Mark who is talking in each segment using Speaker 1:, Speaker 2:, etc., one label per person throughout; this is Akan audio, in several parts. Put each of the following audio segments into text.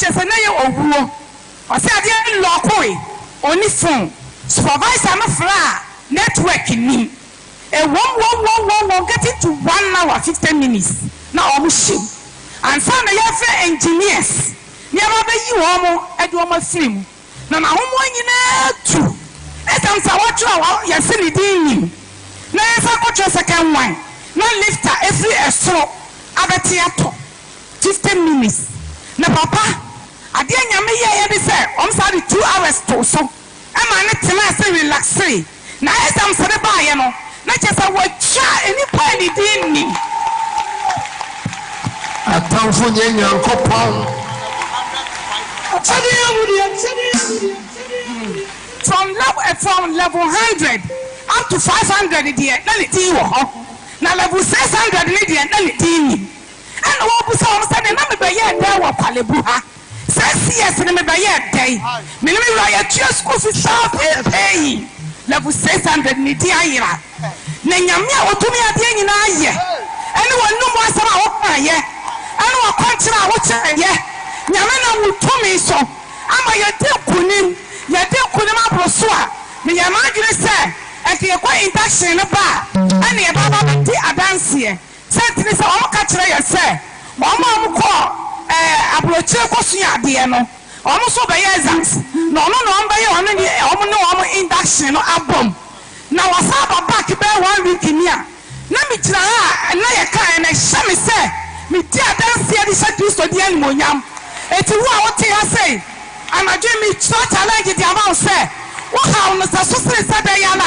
Speaker 1: kyerɛ sɛ na ɛyɛ owuo. Ɔse adeɛ no lɔɔkoe, ɔnni phone, supervisor no frɛ a network nnim. Ɛwom wom wom wom wom getting to one hour 50 minutes na wɔn hyɛ mu ansa na yɛrefrɛ engineers na yɛaba abɛyi wɔn de wɔn afiri mu. Na n'ahomoa nyinaa tu. Esiane sɛ wɔatwerɛ a yɛse ne din nnim na yɛsan kɔtwerɛ second one na lifter ɛfiri ɛsoro abɛte atɔ 50 minutes na papa adeɛ Nyame yɛeɛ ne sɛ wɔn san de 2 hours too so ɛma no tenaa ase relaxee na exams no baeɛ no na kyerɛ sɛ wɔatwa nnipa a ne din nnim.
Speaker 2: Atamfo nyɛ Nyankopɔn.
Speaker 1: From level 100 up to 500 deɛ, na ne din wɔ hɔ, na level 600 ne deɛ, na ne din nim. Ɛna wɔbusa wɔn sɛ, ne na mebɛyɛ dɛn wɔ Korle Bu ha? 6 years ne mebɛyɛ dɛn? Mene me wura yɛtua school fees saa pɛpɛyi, level 600 ne din ayera. Na Nyame a wɔtumi adeɛ nyinaa yɛ, ɛne wɔnum asɛm a wɔkaayɛ, ɛne wɔkwankyerɛ a wokyerɛyɛ, Nyame nam wo tumi so ama yɛdi nkonim, yɛdi nkonim aboro so a meyɛ m'adwene sɛ ɛnka yɛkɔ induction no ba a, ɛne yɛbɛba bɛdi adanseɛ sɛ ntini sɛ wɔn ka kyerɛ yɛ sɛ wɔn a wɔkɔ aburokyire kɔsua adeɛ no, wɔn nso bɛyɛ exams na ɔno na wɔn bɛyɛ ɔno ne wɔn ne wɔn induction no abom na wɔsan aba back bɛyɛ one week ni a na megyina ha a na yɛkaeɛ na ɛhyɛ me sɛ medi adanseɛ de hyɛ Kristo di animonyam. Eti wo a wote ha sei anadwo yi, mekyerɛ challenge de ama wo sɛ wohaw no sɛ so sene sɛ bɛyɛ no a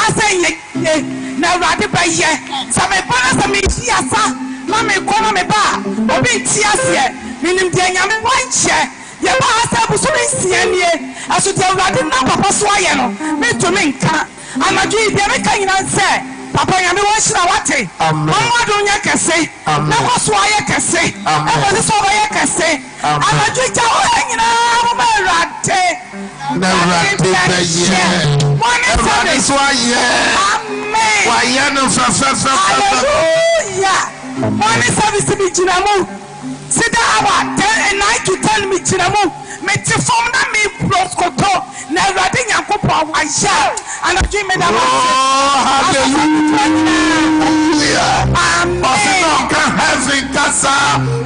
Speaker 1: asɛ nyɛ yie na Awurade bɛyɛ. Sɛ meba na sɛ meyi asa na mekɔ na meba a, obi nte aseɛ. Menim deɛ Nyame wankyɛ. Yɛba ha sɛ bosome 6 nie, ɛso deɛ Awurade nam papa so ayɛ no, mentumi nka. Anadwo yi deɛ meka nyina sɛ, papa, Nyame wɔnhyira wate.
Speaker 2: Amen.
Speaker 1: Ɔmo adom nyɛ kɛse
Speaker 2: Amen.
Speaker 1: na kɔ so ayɛ kɛse.
Speaker 2: Amen.
Speaker 1: Ɛkɔsi sɛ ɔbɛyɛ kɛse.
Speaker 2: Amen.
Speaker 1: Anadwo gya wo ha nyinaa moma Awurade.
Speaker 2: Na Awurade bɛyɛ.
Speaker 1: Morning
Speaker 2: Awurade
Speaker 1: service.
Speaker 2: so ayɛ.
Speaker 1: Amen.
Speaker 2: Wayɛ no fɛfɛfɛfɛfɛ.
Speaker 1: Hallelujah. Morning service mi gyina mu sida hour 10, 9 to 10, mi gyina mu, mi ti fam na mi koto na Awurade Nyankopɔn wayɛ. Anadwo yi mi da ma.
Speaker 2: Oh, hallelujah. Ɔsi na
Speaker 1: Amen.
Speaker 2: ɔka heaven kasa,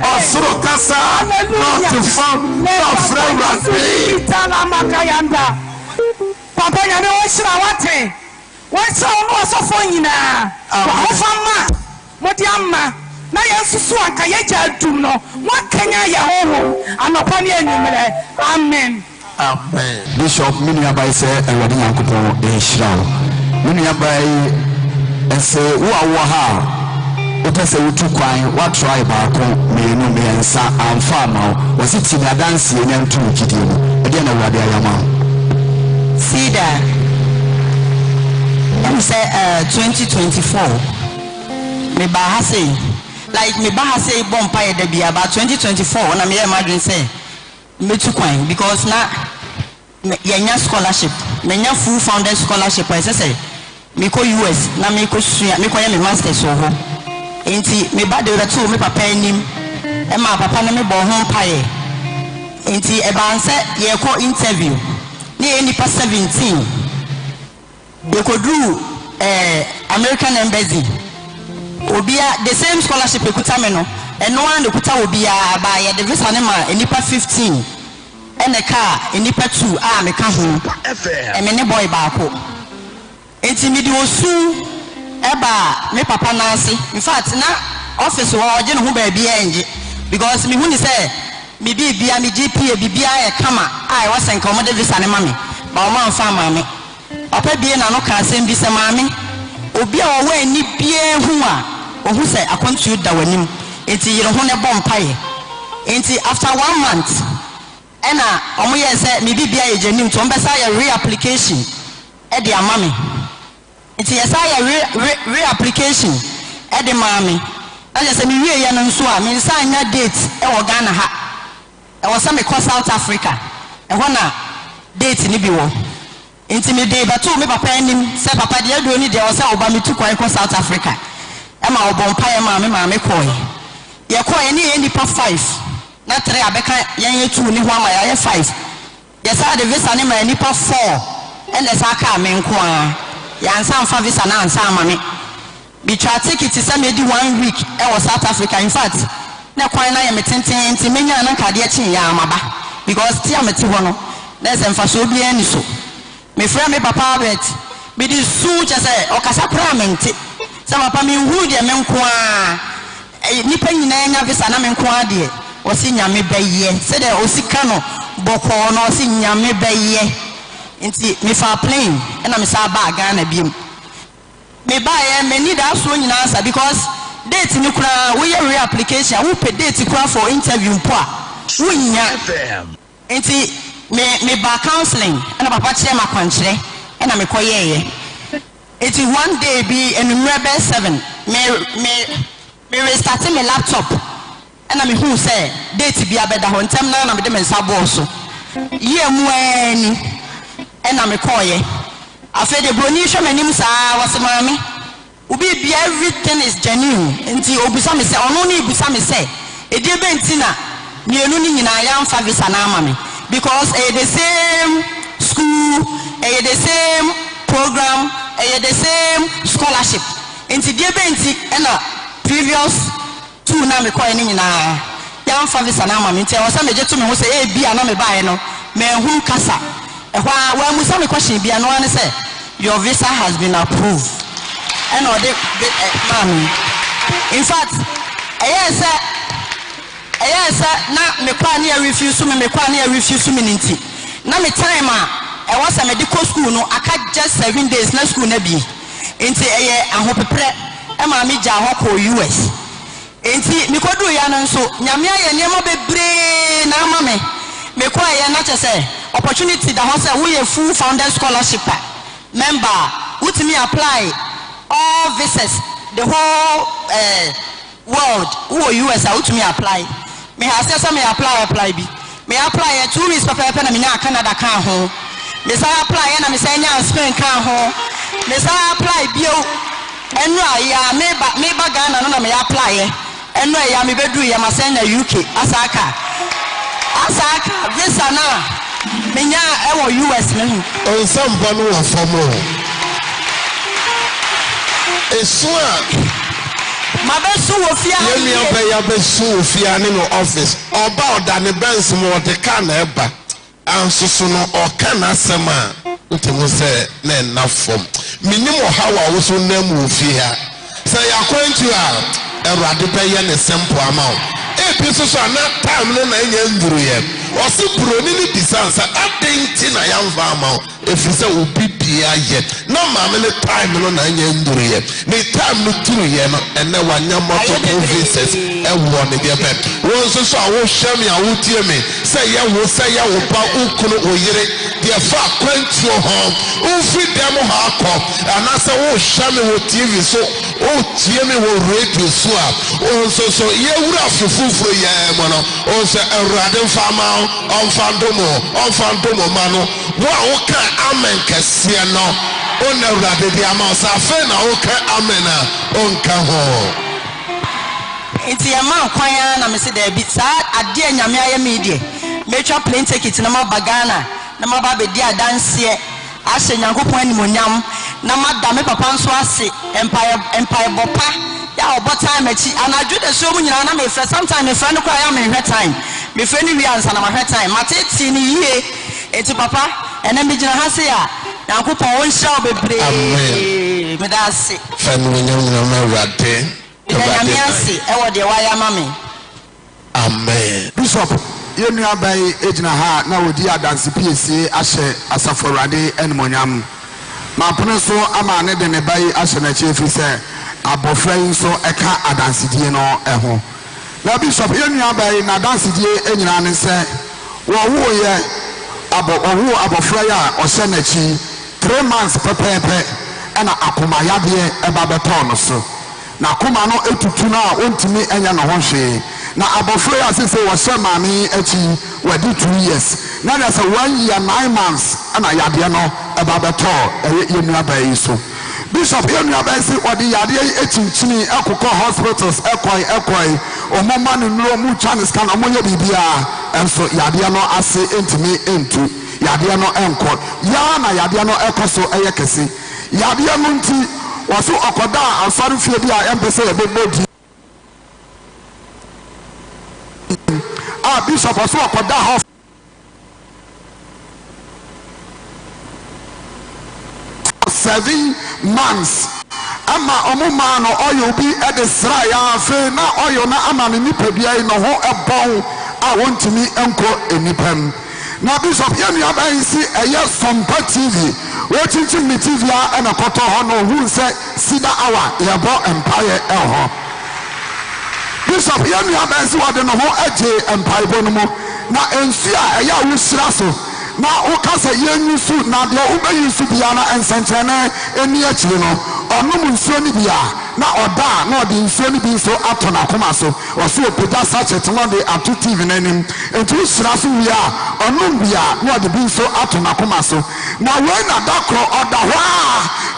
Speaker 2: ɔsoro kasa, na ɔte fam na ɔfrɛ Awurade.
Speaker 1: Makayanda. Papa, Nyame wɔnhyira wate, wɔnhyira wo ne wɔsɔfoɔ nyinaa.
Speaker 2: Amen.
Speaker 1: Wɔhofa ma mode ama na yɛn nso so anka yɛgya adum no, moakanya yɛ honhom anɔpa ne anwummerɛ. Amen.
Speaker 2: Amen.
Speaker 3: Bishop, me nuaba yi, sɛ Awurade Nyankopɔn nhyira wo, me nuaba yi. Ɛsɛ wo a wowɔ ha a wopɛ sɛ wotu kwan, woatrae baako, mmienu, mmiɛnsa, amfa ama wo, wɔse tie me adanseɛ na nto wo gyidie mu. Ɛdeɛ na Awurade ayɛ ama wo?
Speaker 4: Sida sɛ 2024 meba ha sei, like meba ha sei bɔ mpaeɛ da bia, but 2024 na meyɛ m'adwene sɛ mɛtu kwan because na yɛnya scholarship, menya full funded scholarship a ɛsɛ sɛ mekɔ US na mekɔ sua, mekɔyɛ me masters wɔ hɔ. Nti meba de bɛtoo me papa anim, ɛma papa no mebɔ ho mpaeɛ. Nti ɛbaa sɛ yɛkɔ interview ne yɛ nipa 17. Yɛkɔduru American Embassy, obia the same scholarship ekuta me no, ɛno ara na ekuta obiara ba. Yɛde visa ne ma nipa 15, ɛna kaa nipa two a meka ho, ɛme ne boy baako. Nti mede osu ɛba me papa n'ase. In fact, na office hɔ ɔgye ne ho baabi ɛngye because mehu ne sɛ me biribia, me GPA, biribiara yɛ kama a ɛwɔ sɛ nka ɔmode visa ne ma me ba. Ɔmo amfa ama me. Papa bie n'ano ka asɛm bi sɛ, "Maame, obi a ɔwɔ ani biara hu a ohu sɛ akwantuo da w'anim, nti yere ho ne bɔ mpaeɛ." Nti after one month ɛna ɔmo yɛ sɛ me biribiara yɛ genuine, nti ɔmo bɛsa yɛ reapplication ɛde ama me. Nti yɛsa yɛ re re reapplication ɛde maa me. Na kyerɛ sɛ mewie yɛ no nso a, me nsa anya date ɛwɔ Ghana ha, ɛwɔ sɛ mekɔ South Africa, ɛhɔ na date ni bi wɔ. Nti mede bɛtoo me papa anim sɛ, "Papa, deɛ aduro ni deɛ, ɛwɔ sɛ ɔba metu kwan kɔ South Africa." Ɛma ɔbɔ mpaeɛ maa me maame kɔɔɛ. Yɛkɔɔɛ ne yɛyɛ nipa five. Na three abɛka yɛn yɛ two no ho ama yɛayɛ five. Yɛsan de visa no maa nnipa four ɛna ɛsan kaa me nko ara. Yɛansan amfa visa no ansan amma me. Metwaa tekiti sɛ mɛdi one week wɔ South Africa. In fact, na kwan no ayɛ me tenten nti menyaa na nka adeɛ kyeeɛ ara maba because te a mete hɔ no na ɛsɛ mfasoɔ biara nni so. Mefrɛɛ me papa Albert, mede su kyerɛ sɛ ɔkasa koraa a mente, sɛ papa menhunu deɛ me nko ara, nnipa nyinaa anya visa na me nko ara deɛ, ɔse Nyame bɛyɛ, sɛdeɛ ɔsi ka no bɔkɔɔ no ɔse Nyame bɛyɛ, nti mefaa plane ɛna mesan baa Ghana biom. Mebaeɛ m'anidaasoɔ nyinaa asa because date no koraa woyɛ re-application a wopɛ date koraa for interview mpo a wonnya. Nti me me baa counseling ɛna papa kyerɛɛ me akwankyerɛ ɛna me kɔ yɛɛyɛ. Nti one day bi anwummerɛ bɛyɛ seven me me me restarte me laptop ɛna me huu sɛ date bi abɛda hɔ ntɛm no ara na me de me nsa bɔɔ so year mu ara ni ɛna me kɔɔyɛ. Afei deɛ broni hwɛ m'anim saa ɔse maame Wo biribia everything is genuine nti obisa me sɛ ɔno ne bisa me sɛ ɛdeɛ bɛn nti na mienu no nyinaa yɛanfa visa no ama me because ɛyɛ the same school ɛyɛ the same program ɛyɛ the same scholarship nti deɛ bɛn nti ɛna previous Tour no a mekɔeɛ no nyinaa, yɛamfa visa no amma me, nti ɛwɔ sɛ megye to me ho sɛ ebia na mebaeɛ no manhunu kasa. Ɛhɔ ara, wammisa me question biara, ɛno ara ne sɛ, Your visa has been approved, ɛna ɔde maa me. In fact, ɛyɛɛ sɛ ɛyɛɛ sɛ na mekɔ a ne yɛrefuse me, mekɔ a ne yɛrefuse me no nti, na me time a ɛwɔ sɛ mede kɔ school no aka just 7 days na school no abue. Enti ɛyɛ ahopeprɛ maa me gyaa hɔ kɔɔ US. Enti me kɔduruiɛ no nso Nyame ayɛ nneɛma bebree na ama me. Me kɔeɛ na kyerɛ sɛ opportunity da hɔ sɛ woyɛ full founders scholarship a member a wotumi apply all visas the whole eh, World, wowɔ US a wotumi apply. Me aseɛ sɛ me apply apply bi. Me apply yɛ 2 weeks pɛpɛɛpɛ na me nyaa Canada kaa ho. Me san apply yɛ na me san nyaa Spain kaa ho. Me san apply bio ɛnora yi a me ba me ba Ghana no na me apply yɛ. Ɛnora yi a me bɛ duru yɛ ma san nya UK asa aka asa aka visa no a me nyaa ɛwɔ US no ho.
Speaker 2: Nsɛmpa no wɔ fam o. Esu a.
Speaker 4: Mabɛsu wɔ fie ha
Speaker 2: Yɛn
Speaker 4: yie.
Speaker 2: nua bɛyi abɛsu wɔ fie ha ne no office. Ɔba a ɔda ne Benz mu ɔde car na ɛba. Ansoso no ɔka n'asɛm a wote ho sɛ na ɛnna fam. Mennim ɔhaw a wo nso wonam mu wɔ fie ha. Sɛ ɛyɛ akwantuo a, Awurade bɛyɛ no simple ama wo. Ebi nso so a na time no na ɛnyɛ nnuruiɛ. Ɔse buroni no bisa no sɛ adɛn nti na yɛamfa amma wo? Ɛfiri sɛ obi biaa yɛ na maame no time no na ɛnyɛ nnuruiɛ. Ne time no duruiɛ no ɛnɛ wanya multiple visas ɛwɔ ne deɛ bɛn. Wo nso so a wohwɛ me a wotie me sɛ yɛ wo sɛ yɛ wo ba, wo kunu, wo yere deɛ fa akwantuo ho wofiri dɛm hɔ akɔ anaasɛ wohwɛ me wɔ TV so wotie me wɔ radio so a wo nso so yɛwura afe foforɔ yi ara mu no wo nso Awurade mfa mma wo ɔmfa ndom wo ɔmfa ndom wo mma no. Wo a woka amen kɛseɛ no, wo na Awurade de ama wo. Sɛ afei na woka amen a, wonka ho.
Speaker 4: Nti yɛmaa kwan ara na mese daabi, saa adeɛ a Nyame ayɛ me yi deɛ, mɛtwa plane ticket na maba Ghana na maba abɛdi adanseɛ ahyɛ Nyankopɔn animuonyam na mada me papa nso ase mpaeɛ mpaebɔ pa yɛ a ɔbɔ taa m'akyi anadwo dasuo mu nyinaa na mefrɛ, sometimes mefrɛ no koraa yɛ a menhwɛ time, mefrɛ no wie ansa na mahwɛ time, mateetee no yie. Enti papa, ɛnɛ megyina ha sei a, Nyankopɔn ɔnhyira wo
Speaker 2: Amen.
Speaker 4: bebree. Meda ase.
Speaker 2: Fa animuonyam nyinaa ma Awurade.
Speaker 4: Meda
Speaker 2: Awurade
Speaker 4: Nyame
Speaker 2: na.
Speaker 4: ase ɛwɔ deɛ wayɛ ama me.
Speaker 2: Amen.
Speaker 3: Bishop, yɛn nuabaa yi gyina ha na ɔredi adanse piesie ahyɛ Asafo Awurade animuonyam. Mapene so ama ne de ne ba yi ahyɛ n'akyi ɛfiri sɛ abɔfra yi nso ka adansedie no ho. Na Bishop, yɛn nuabaa yi n'adansedie nyinaa ne sɛ wɔwoeɛ abɔ wɔwoo abɔfra yi a ɔhyɛ n'akyi yi 3 months pɛpɛɛpɛ ɛna akoma yadeɛ ɛba bɛtɔɔ no so. N'akoma no etutu no a ɔntumi nyɛ ne ho hwee. Na abɔfra yi a seesei wɔhyɛ maame yi akyi yi, wadi 2 years. Na kyerɛ sɛ 1 year 9 months ɛna yadeɛ no ɛba bɛtɔɔ ɛyɛ yɛn nuabaa yi so. Bishop, yɛn nuabaa yi se ɔde yadeɛ yi akyinkyini ɛkokɔ hospitals ɛkɔe ɛkɔe. Ɔmo ma no nnuro, ɔmo twa no scan, ɔmo yɛ biribiara, nso yadeɛ no ase ntumi ntu. Yadeɛ no nkɔ. Yɛ ara na yadeɛ no kɔ so yɛ kɛse. Yadeɛ no nti, wɔse ɔkɔdaa asɔrefie bi a yɛmpɛ sɛ yɛbɛbɔ din a bishop ɔse ɔkɔdaa hɔ for 7 months ama ɔmo maa no oil bi de sraeɛ a afei na oil no ama ne nipadua yi ne ho bɔn a wɔntumi nkɔ nnipa mu. Na bishop, yɛn nuabaa yi si ɛyɛ Sompa TV, wɔkyinkyim ne TV a ɛna kɔtɔ hɔ na ohun sɛ Cedar Hour yɛbɔ mpaeɛ ɛwɔ hɔ. Bishop, yɛn nuabaa yi si wɔde ne ho agye mpaebɔ no mu, na nsuo a ɛyɛ a wohyira so na woka sɛ yɛnyi su na deɛ wobɛyi su biara na nsɛnkyerɛnne ɛni akyiri no, ɔnom nsuo no bi a na ɔda a na ɔde nsuo no bi nso ato n'akoma so. Ɔse ɔpagya sachet na ɔde ato TV no anim, nti wohyira so wie a ɔnom bi a na ɔde bi nso ato n'akoma so. Na wei na da koro ɔda hɔ a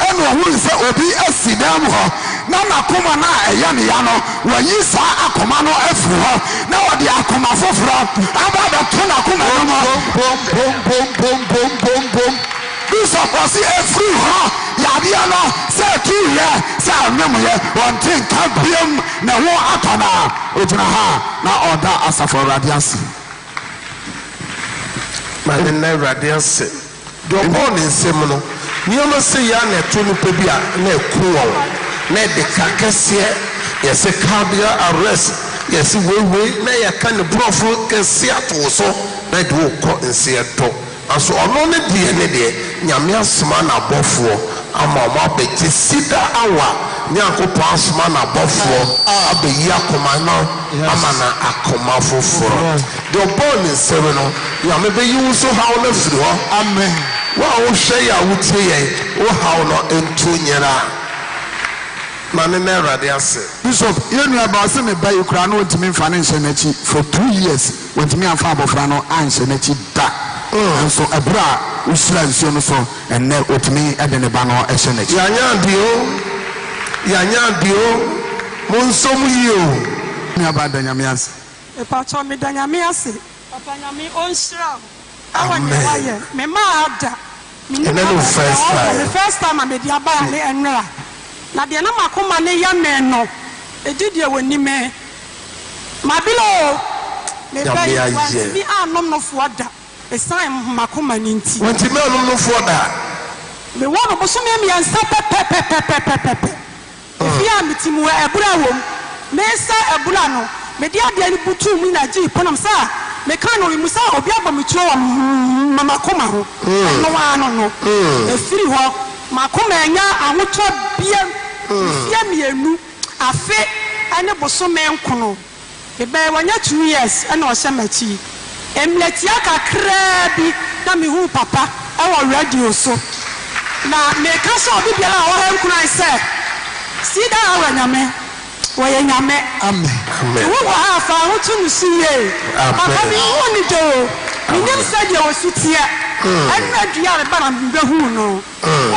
Speaker 3: ɛna ɔhunu sɛ obi asi dan mu hɔ na n'akoma no a ɛyɛ ne ya no wayi saa akoma no afiri hɔ na ɔde akoma foforɔ aba abɛto n'akoma no mu.
Speaker 2: Pom-pom-pom-pom-pom-pom-pom.
Speaker 3: Bishop, ɔse ɛfiri hɔ yadeɛ no sɛ ɛtuiɛ sɛ ɔnwomyɛ ɔnte nka biom, ne ho atɔ no a ɔgyina ha a na ɔda asafo Awurade ase.
Speaker 2: Ma ne nna Awurade ase. Deɛ ɔbɔɔ ne nsam no, nneɛma sei ara na ɛto nnipa bi a na ɛku wɔn, na ɛde ka kɛseɛ, yɛse cardiac arrest, yɛse wei wei, na yɛaka ne borɔfo kɛseɛ ato wo so, na ɛde wo rekɔ nseɛ dɔ. Nanso ɔno ne deɛ ne deɛ, Nyame asoma n'abɔfoɔ ama wɔn abɛgye Cedar Hour, Nyankopɔn asoma n'abɔfoɔ abɛyi akoma no ama no akoma foforɔ. Deɛ ɔbɔɔ ne nsam no, Nyame bɛyi wo nso haw no afiri hɔ.
Speaker 5: Amen.
Speaker 2: Wo a wohwɛ yɛn a wotie yɛn, wo haw no nto nyera. Ma ne nna Awurade ase.
Speaker 3: Bishop, yɛn nua baa ɔse ne ba yi koraa na ɔntumi nfa no nhyɛ n'akyi for 2 years, wɔntumi amfa abɔfra no anhyɛ n'akyi da, nanso ɛberɛ a wohyira nsuo no so ɛnnɛ ɔtumi de ne ba no hyɛ n'akyi.
Speaker 2: Yɛanyɛ adeɛ o, yɛanyɛ adeɛ o, monsɔ mu yie o.
Speaker 3: Nua baa, da Nyame ase.
Speaker 1: Mepakyɛw, meda Nyame ase. Papa Nyame ɔnhyira wo ɛwɔ nea wayɛ me maa ada menim
Speaker 2: Ɛnɛ ne wo first
Speaker 1: ɔwɔ me
Speaker 2: time.
Speaker 1: first time a mede aba ne ɛnora na deɛ na makoma ne yɛ me no ɛdi deɛ wɔni me mabila o meba
Speaker 2: Nyame
Speaker 1: yi
Speaker 2: ayɛ.
Speaker 1: wantumi annom nofoɔ da ɛsiane makoma no nti.
Speaker 2: Wantumi annom nofoɔ da.
Speaker 1: Mewɔ no bosome 3 pɛpɛpɛpɛpɛpɛ. Efie a mete mu, abura wom. Meresa abura no, mede adeɛ no butuu mu na gyee ponom sɛ a meka no mu sɛ obi abɔ me tuo wɔ m'akoma ho. Ɛno ara no no, ɛfiri hɔ, m'akoma annya ahotɔ biam. Mfeɛ 2, afe ne bosome 9. Mebɛyɛ wanya 2 years na ɔhyɛ m'akyi. Mmerɛ tia kakraa bi na mehuu papa wɔ radio so. Na meka sɛ obi biara a ɔwɔ ha nkuran sɛ Cedar Hour Nyame, wɔyɛ Nyame.
Speaker 5: Amen.
Speaker 1: Nti wowɔ ha a, fa ho to no so yie. Papa, menhuu no da o. Menim sɛdeɛ ɔsi teɛ. Ɛnna dua a meba na mebɛhuu no.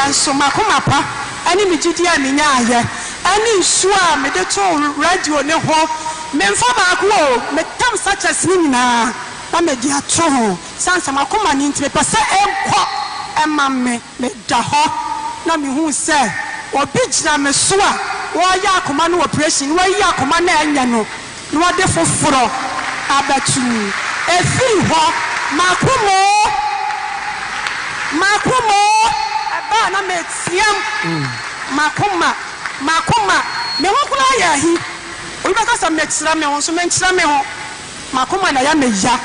Speaker 1: Nso m'akoma pa ne me gyidie a menyaeɛ ne nsuo a mede too radio no ho, memfa baako o, metam sachets no nyinaa na mede ato ho. Sane sɛ m'akoma no nti mepɛ sɛ ɛnkɔ ɛma me. Meda hɔ na mehuu sɛ obi gyina me so a wɔreyɛ akoma no operation na wɔayi akoma no a ɛnyɛ no na wɔde foforɔ abɛto mu. Ɛfiri hɔ, m'akoma o, m'akoma o, ɛbaa na meteam, m'akoma, m'akoma, me ho koraa yɛ ahi. Obi bɛka sɛ mekyerɛ me ho nso menkyerɛ me ho. M'akoma na ɛyɛ me ya.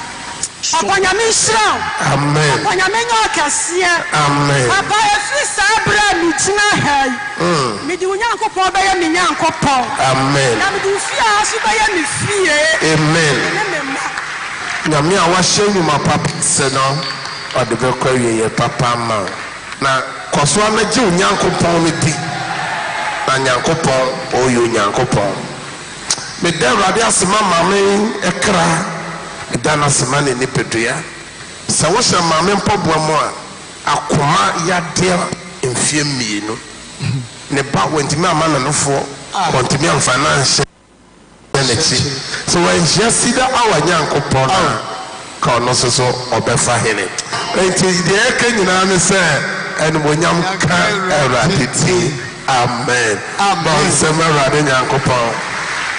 Speaker 1: Papa Nyame nhyira wo.
Speaker 2: Amen.
Speaker 1: Papa Nyame nyɛ wo kɛseɛ.
Speaker 2: Amen.
Speaker 1: Papa, ɛfiri saa berɛ a megyina ha yi, mede wo Nyankopɔn bɛyɛ me Nyankopɔn.
Speaker 2: Amen.
Speaker 1: Na mede wo fie ha nso bɛyɛ me fie.
Speaker 2: Amen.
Speaker 1: Me ne me mma.
Speaker 2: Nyame a wahyɛ nnwuma papa ase no, ɔde bɛkɔ awieeɛ papa ama wo. Na kɔ so ara gye wo Nyankopɔn no di, na Nyankopɔn ɔyɛ Onyankopɔn. Meda Awurade ase ma maame kra, meda no ase ma ne nipadua. Sɛ wohyɛ maame mpaboa mu a, akoma yadeɛ mfeɛ 2. Ne ba wantumi amma no nofoɔ, wantumi amfa no anhyɛ n'akyi. Sɛ wanhyia Cedar Hour Nyankopɔn a, ka ɔno nso so ɔbɛfa hene. Enti deɛ yɛka nyinaa ne sɛ, Animuonyam nka Awurade din. Amen. Bɔ nsam Awurade Nyankopɔn.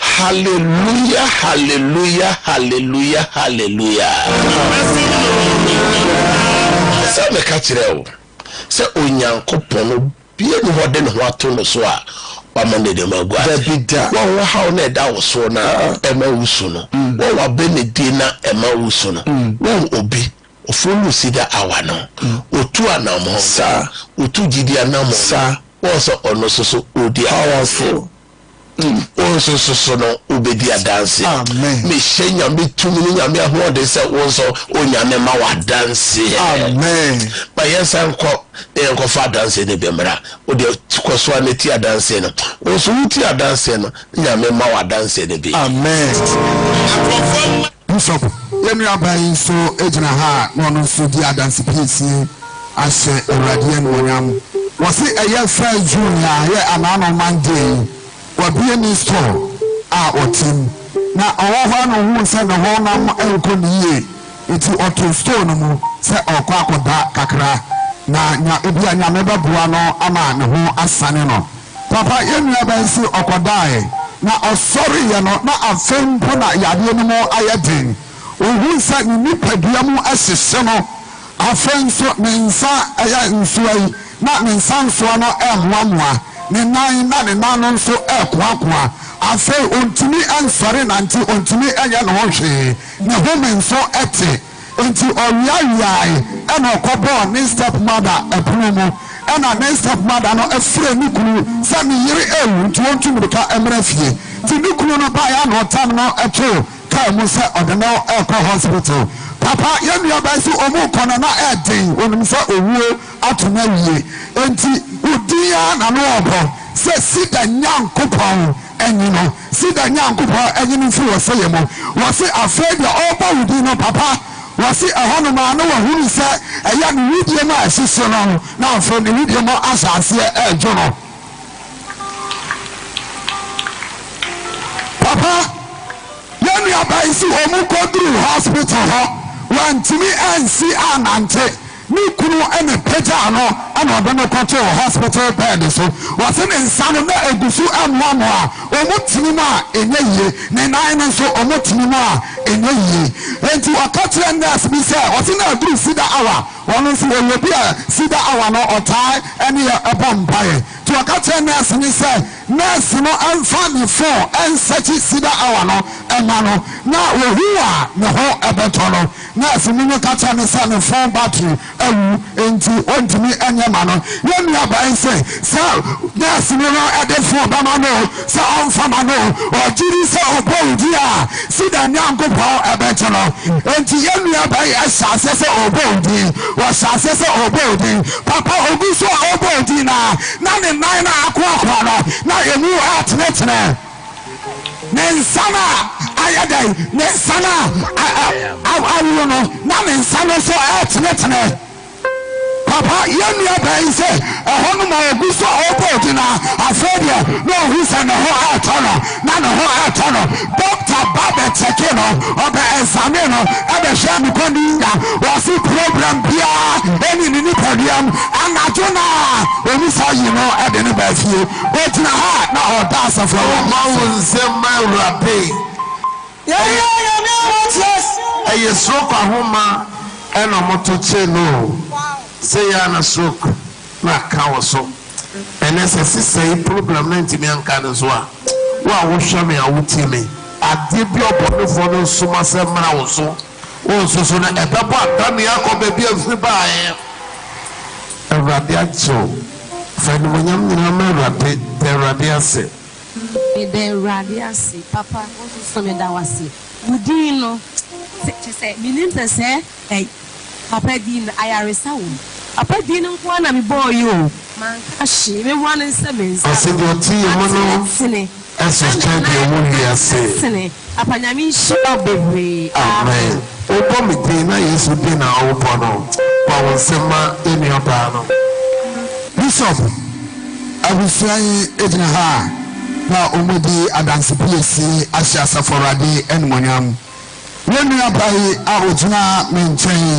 Speaker 5: Hallelujah hallelujah hallelujah hallelujah Sɛ meka kyerɛ wo sɛ Onyankopɔn obia ni hɔ ɔde ne ho ato no so a wama n'anim agu ase.
Speaker 6: Dabi da.
Speaker 5: Wɔn wo haw na ɛda wo so na ɛma wo su no. Wɔn w'abɛnidie na ɛma wo su no. Wɔn obi Ofunu sida awa no, otu anamɔn no, otu gyidi anamɔn no, wɔn sɛ ɔno nso so odi adanseɛ. Wo nso so so no wobɛdi adanseɛ. Mehyɛ Nyame tumi ne Nyame ahoɔden sɛ wo nso Onyame ma wo adanseɛ. Ma yɛnsan nkɔ na yɛnkɔfa adanseɛ no bi mmra. Wo deɛ kɔ so ara na ti adanseɛ no. Wo nso woti adanseɛ no, Nyame ma wo adanseɛ no bi.
Speaker 6: Amen.
Speaker 3: Bishop, yɛn nuabaa yi nso gyina ha a na ɔno nso di adanse piesie ahyɛ Awurade animuonyam. Wɔse ɛyɛ first June a ɛyɛ Anaano Monday yi, wabue ne store a ɔte mu. Na ɔwɔ hɔ a na ohuu sɛ ne honam nkɔ ne yie nti ɔtoo store no mu sɛ ɔrekɔ akɔda kakra na nya ebia Nyame bɛboa no ama ne ho asane no. Papa, yɛn nuabaa yi se ɔkɔdaeɛ, na ɔsɔreeɛ no, na afei mpo na yadeɛ no mu ayɛ den. Ɔhui sɛ ne nipadua mu hyehye no. Afei nso ne nsa yɛ nsoa yi, na ne nsa nsoa no remoamoa. Ne nan, na ne nan no nso rekoakoa. Afei ɔntumi nsɔre nnante, ɔntumi nyɛ ne ho hwee. Ne home nso te. Enti ɔweaweae ɛna ɔkɔbɔɔ ne stepmother ɛpono mu. Ɛna ne stepmother no frɛɛ ne kunu sɛ ne yere awu nti ɔntu mirika mmra fie. Nti ne kunu no baeɛ a na ɔtam no too car mu sɛ ɔde no rekɔ hospital. Papa, yɛn nuabaa yi se ɔmu rekɔ no na ɛɛden, ɔnim sɛ owuo ato no awie. Enti wo din ara na na ɔrebɔ sɛ Sida Nyankopɔn Enyi no, Sida Nyankopɔn enyi no mfiri ɔsɛeɛ mu. Wɔse afei deɛ ɔrebɔ wo din no papa, wɔse ɛhɔnom ara na wahunu sɛ ɛyɛ ne wedeɛ mu a ɛhyehye no, na afei ne wedeɛ mu ahyɛ aseɛ redwo no. Papa, yɛn nuabaa yi se wɔn kɔduruu hospital hɔ, wantumi ansi annante. Ne kunu na ɛpagyaa no na ɔde no kɔtoo hospital bed so. Wɔse ne nsa no na ɛgu so moamoa a wɔtene mu a ɛnyɛ yie, ne nan no nso wɔtene mu a ɛnyɛ yie. Enti ɔka kyerɛɛ nurse bi sɛ, ɔse na aduru cedar hour, ɔno nso ɔyɛ obi a cedar hour no ɔtaa ne yɛ bɔ mpaeɛ. Nti ɔka kyerɛɛ nurse no sɛ nurse no mfa ne phone nsɛkye cedar hour no mma no na ɔhu a ne ho bɛtɔ no. Nɛɛseni no ka kyerɛɛ no sɛ ne fon battery awu enti ontumi nyɛ mma no. Yɛn nuabaa yi se sɛ nɛɛseni no de fon bɛma no o, sɛ ɔmfa mma no o, ɔgye di sɛ ɔbɔ wo din a, sida Nyankopɔn bɛgye no. Enti yɛn nuabaa yi hyɛ aseɛ sɛ ɔrebɔ wo din. Ɔhyɛ aseɛ sɛ ɔrebɔ wo din. Papa, ɔgu so a ɔrebɔ wo din no ara, na ne nan no a akoakoa no, na emu retenetene. Ne nsa no a ayɛ dɛn? Ne nsa no a aworo no, na ne nsa no nso retenetene. Papa, yɛn nuabaa yi sɛ ɛhɔ no ma ɔgu so a ɔrebɔ odin a, afei deɛ na ɔhu sɛ ne ho retɔ no, na ne ho retɔ no. Dɔkta ba bɛkyɛke no, ɔbɛ examine no, ɛbɛhwɛ ne kɔndiya, ɔse problem biara ɛni ne nipadua mu. Anadwo no a, ɔmu sa yi no de no baa fie. Ogyina ha a na ɔda asafo Awurade
Speaker 2: Woma wo
Speaker 3: ase.
Speaker 2: nsam ma Awurade.
Speaker 7: Yɛyɛ Nyame a wɔte ase.
Speaker 2: Ɛyɛ stroke ahoma ɛna ɔmo to kye no o sɛ yɛ a na stroke no aka wo so ɛnɛ sɛ sista yi problem no antumi anka ne so a wo a wo hwɛ me a wo tie me adeɛ bi a ɔbɔnefoɔ no nsoma sɛ mmra wo so wo nso so no ɛbɛbɔ adane akɔ baabi a ɛfiri baeɛ. Awurade agye wo. Fa animuonyam nyinaa ma Awurade. Da Awurade ase.
Speaker 8: Meda Awurade ase papa wo nso so meda wo ase wo din no kyɛ sɛ menim sɛ sɛ ɛ papa din no ayaresa wɔ mu papa din no nko ara na mebɔɔ yi o manka hwee memoa no nsɛ me nsa
Speaker 2: Ɔse deɛ ɔte yɛ mu no
Speaker 8: atenetene
Speaker 2: ɛso kyɛn deɛ ɔwɔ wiase.
Speaker 8: Tene papa Nyame nhyira wo bebree
Speaker 2: Amen wobɔ me din na Yesu din na wobɔ no bɔ wo nsam ma yɛn nua baa no.
Speaker 3: Bishop abusua yi gyina ha a. Na wɔadi adanse piesie ahyɛ Asafo Awurade animuonyam. Yɛn nuabaa yi a ɔgyina me nkyɛn yi,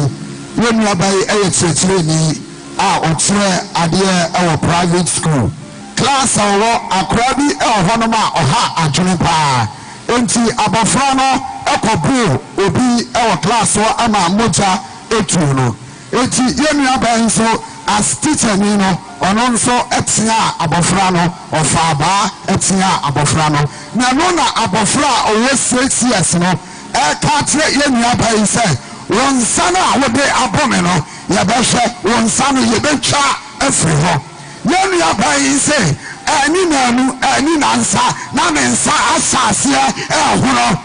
Speaker 3: yɛn nuabaa yi yɛ kyerɛkyerɛni a ɔkyerɛ adeɛ wɔ private school. Class a ɔwɔ, akwadaa bi wɔ hɔnom a ɔha adwene pa ara. Enti abɔfra no kɔboo obi wɔ class hɔ ma mogya tuu no. Enti yɛn nuabaa yi nso as tikyani no, ɔno nso teaa abɔfra no, ɔfaa abaa teaa abɔfra no. Na ɛno na abɔfra a ɔwɔ 6 years no reka akyerɛ yɛn nuabaa yi sɛ, Wo nsa no a wode abɔ me no, yɛbɛhwɛ, wo nsa no yɛbɛtwa afiri hɔ. Yɛn nuabaa yi se, Anni nnanu, anni nnansa, na ne nsa ahyɛ aseɛ rehono.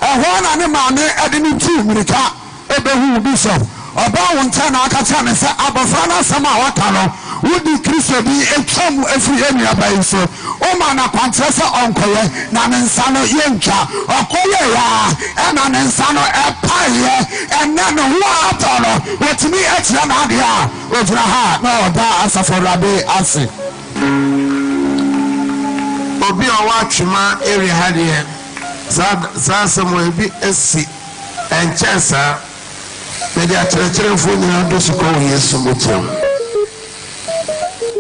Speaker 3: Ɛhɔ ara na ne maame de no tuu mmirika bɛhuu Bishop. Ɔbaa wo nkyɛn na ɔka kyerɛɛ me sɛ abɔfra no asɛm a waka no, wode Kristo din twam firi yɛn nuabaa yi so. Womaa no akwankyerɛ sɛ ɔnkɔyɛ, na ne nsa no yɛntwa. Ɔkɔyɛeɛ ara, ɛna ne nsa no paeɛ. Ɛnnɛ ne ho atɔ no, ɔtumi kyerɛ n'adeɛ a ɔgyina ha na ɔda Asafo Awurade ase.
Speaker 2: Obi a ɔwɔ Atwema area ha deɛ, saa saa asɛm wɔ ebi asi. Ɛnkyɛɛ saa, mede akyerɛkyerɛfoɔ nyinaa dɔ sukɔ wɔ Yesu mogya mu.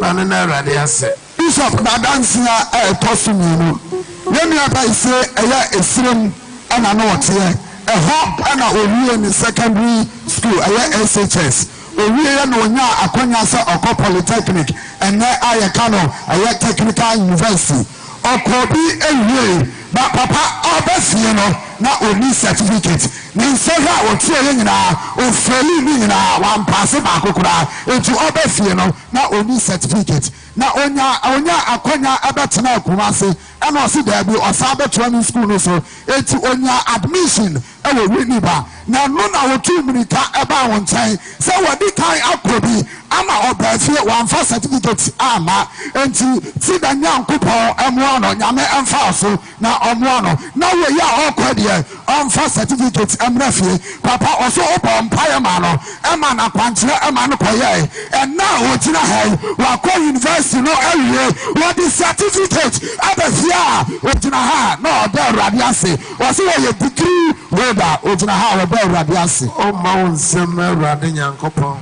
Speaker 2: Ma no nna Awurade ase.
Speaker 3: Bishop n'adanse a ɛtɔ so mienu, yɛn nua ba yi se ɛyɛ Esirem na na ɔteɛ, ɛhɔ na owiee ne secondary school, ɛyɛ SHS. Owieɛ na onyaa akwanya sɛ ɔkɔ polytechnic, ɛnnɛ a yɛka no ɛyɛ technical university. Ɔkɔɔ bi wiei, na papa ɔreba fie no na ɔnni certificate. Ne nsɔhwɛ a ɔtwerɛeɛ nyinaa, ɔfeelii ne nyinaa, wampaase baako koraa. Enti ɔreba fie no na ɔnni certificate. Na ɔnyaa ɔnyaa akwanya bɛtenaa Kumasi, ɛna ɔse daabi, ɔsan bɛtoa ne sukuu no so. Enti ɔnyaa admission wɔ Winneba, na ɛno na ɔtuu mmirika baa wo nkyɛn sɛ wadi kan akɔ bi ama ɔbaa fie, wamfa certificate amma. Enti Sida Nyankopɔn mmoa no, Nyame mfa wo so na ɔmmoa no, na wei a ɔrekɔ deɛ ɔmfa certificate mmra fie. Papa, ɔso wobɔɔ mpaeɛ maa no, ɛma no akwankyerɛ ma no kɔyɛe. Ɛnnɛ a ɔgyina ha yi, wakɔ university no awie, wɔde certificate aba fie a ɔgyina ha a na ɔda Awurade ase. Ɔse ɔyɛ degree holder, ɔgyina ha a ɔda Awurade ase.
Speaker 2: Ɔmma wo nsam ma Awurade Nyankopɔn.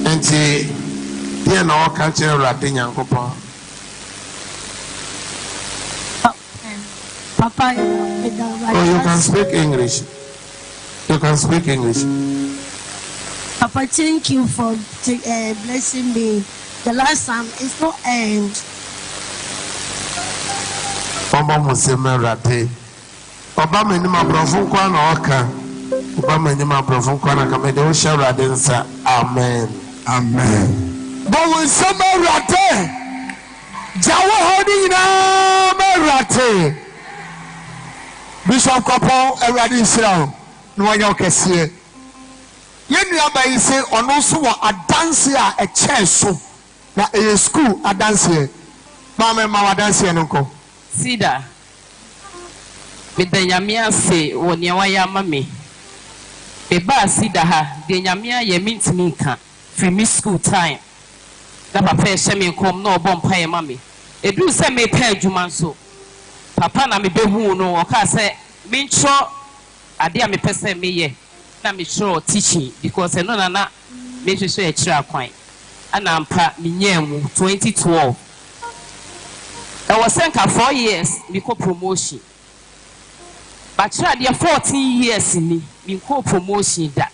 Speaker 2: Enti deɛn na wɔka kyerɛ Awurade Nyankopɔn?
Speaker 6: Papa,
Speaker 2: Oh, you can speak English. You can speak English.
Speaker 6: Papa, thank you for blessing me. The last time, it's not.
Speaker 2: Ɔmmɔ mo nsam ma Awurade. Ɔba m'anim aborɔfo nko ara na ɔka. Ɔba m'anim aborɔfo nko ara na ka mede wo hyɛ Awurade nsa. Amen.
Speaker 3: Amen.
Speaker 7: Bɔ wo nsam ma Awurade. Gya wo haw no nyinaa ma Awurade. Bishop Kɔpɔn, Awurade nhyira wo na wanyɛ wo kɛseɛ. Yɛn nuaba yi se ɔno nso wɔ adanseɛ a ɛkyɛn so, na ɛyɛ sukuu adanseɛ. Maame, ma w'adanseɛ no nkɔ.
Speaker 9: Cedar, Meda Nyame ase wɔ nea wayɛ ama me. Mebaa Cedar ha, deɛ Nyame ayɛ mentumi nka. Firi me school time na papa ɛhyɛ me nkɔm na ɔbɔ mpaeɛ ma me. Ɛduru sɛ merepɛ adwuma nso, papa na mebɛhuu no, ɔkaa sɛ mentwerɛ adeɛ a mepɛ sɛ meyɛ na metwerɛɛ teaching because ɛno na na mehwehwɛ akyiri akwan. Ɛna ampa menyaa mu 2012. Ɛwɔ sɛ nka 4 years mekɔ promotion. Makyerɛ adeɛ 14 years ni, menkɔɔ promotion da.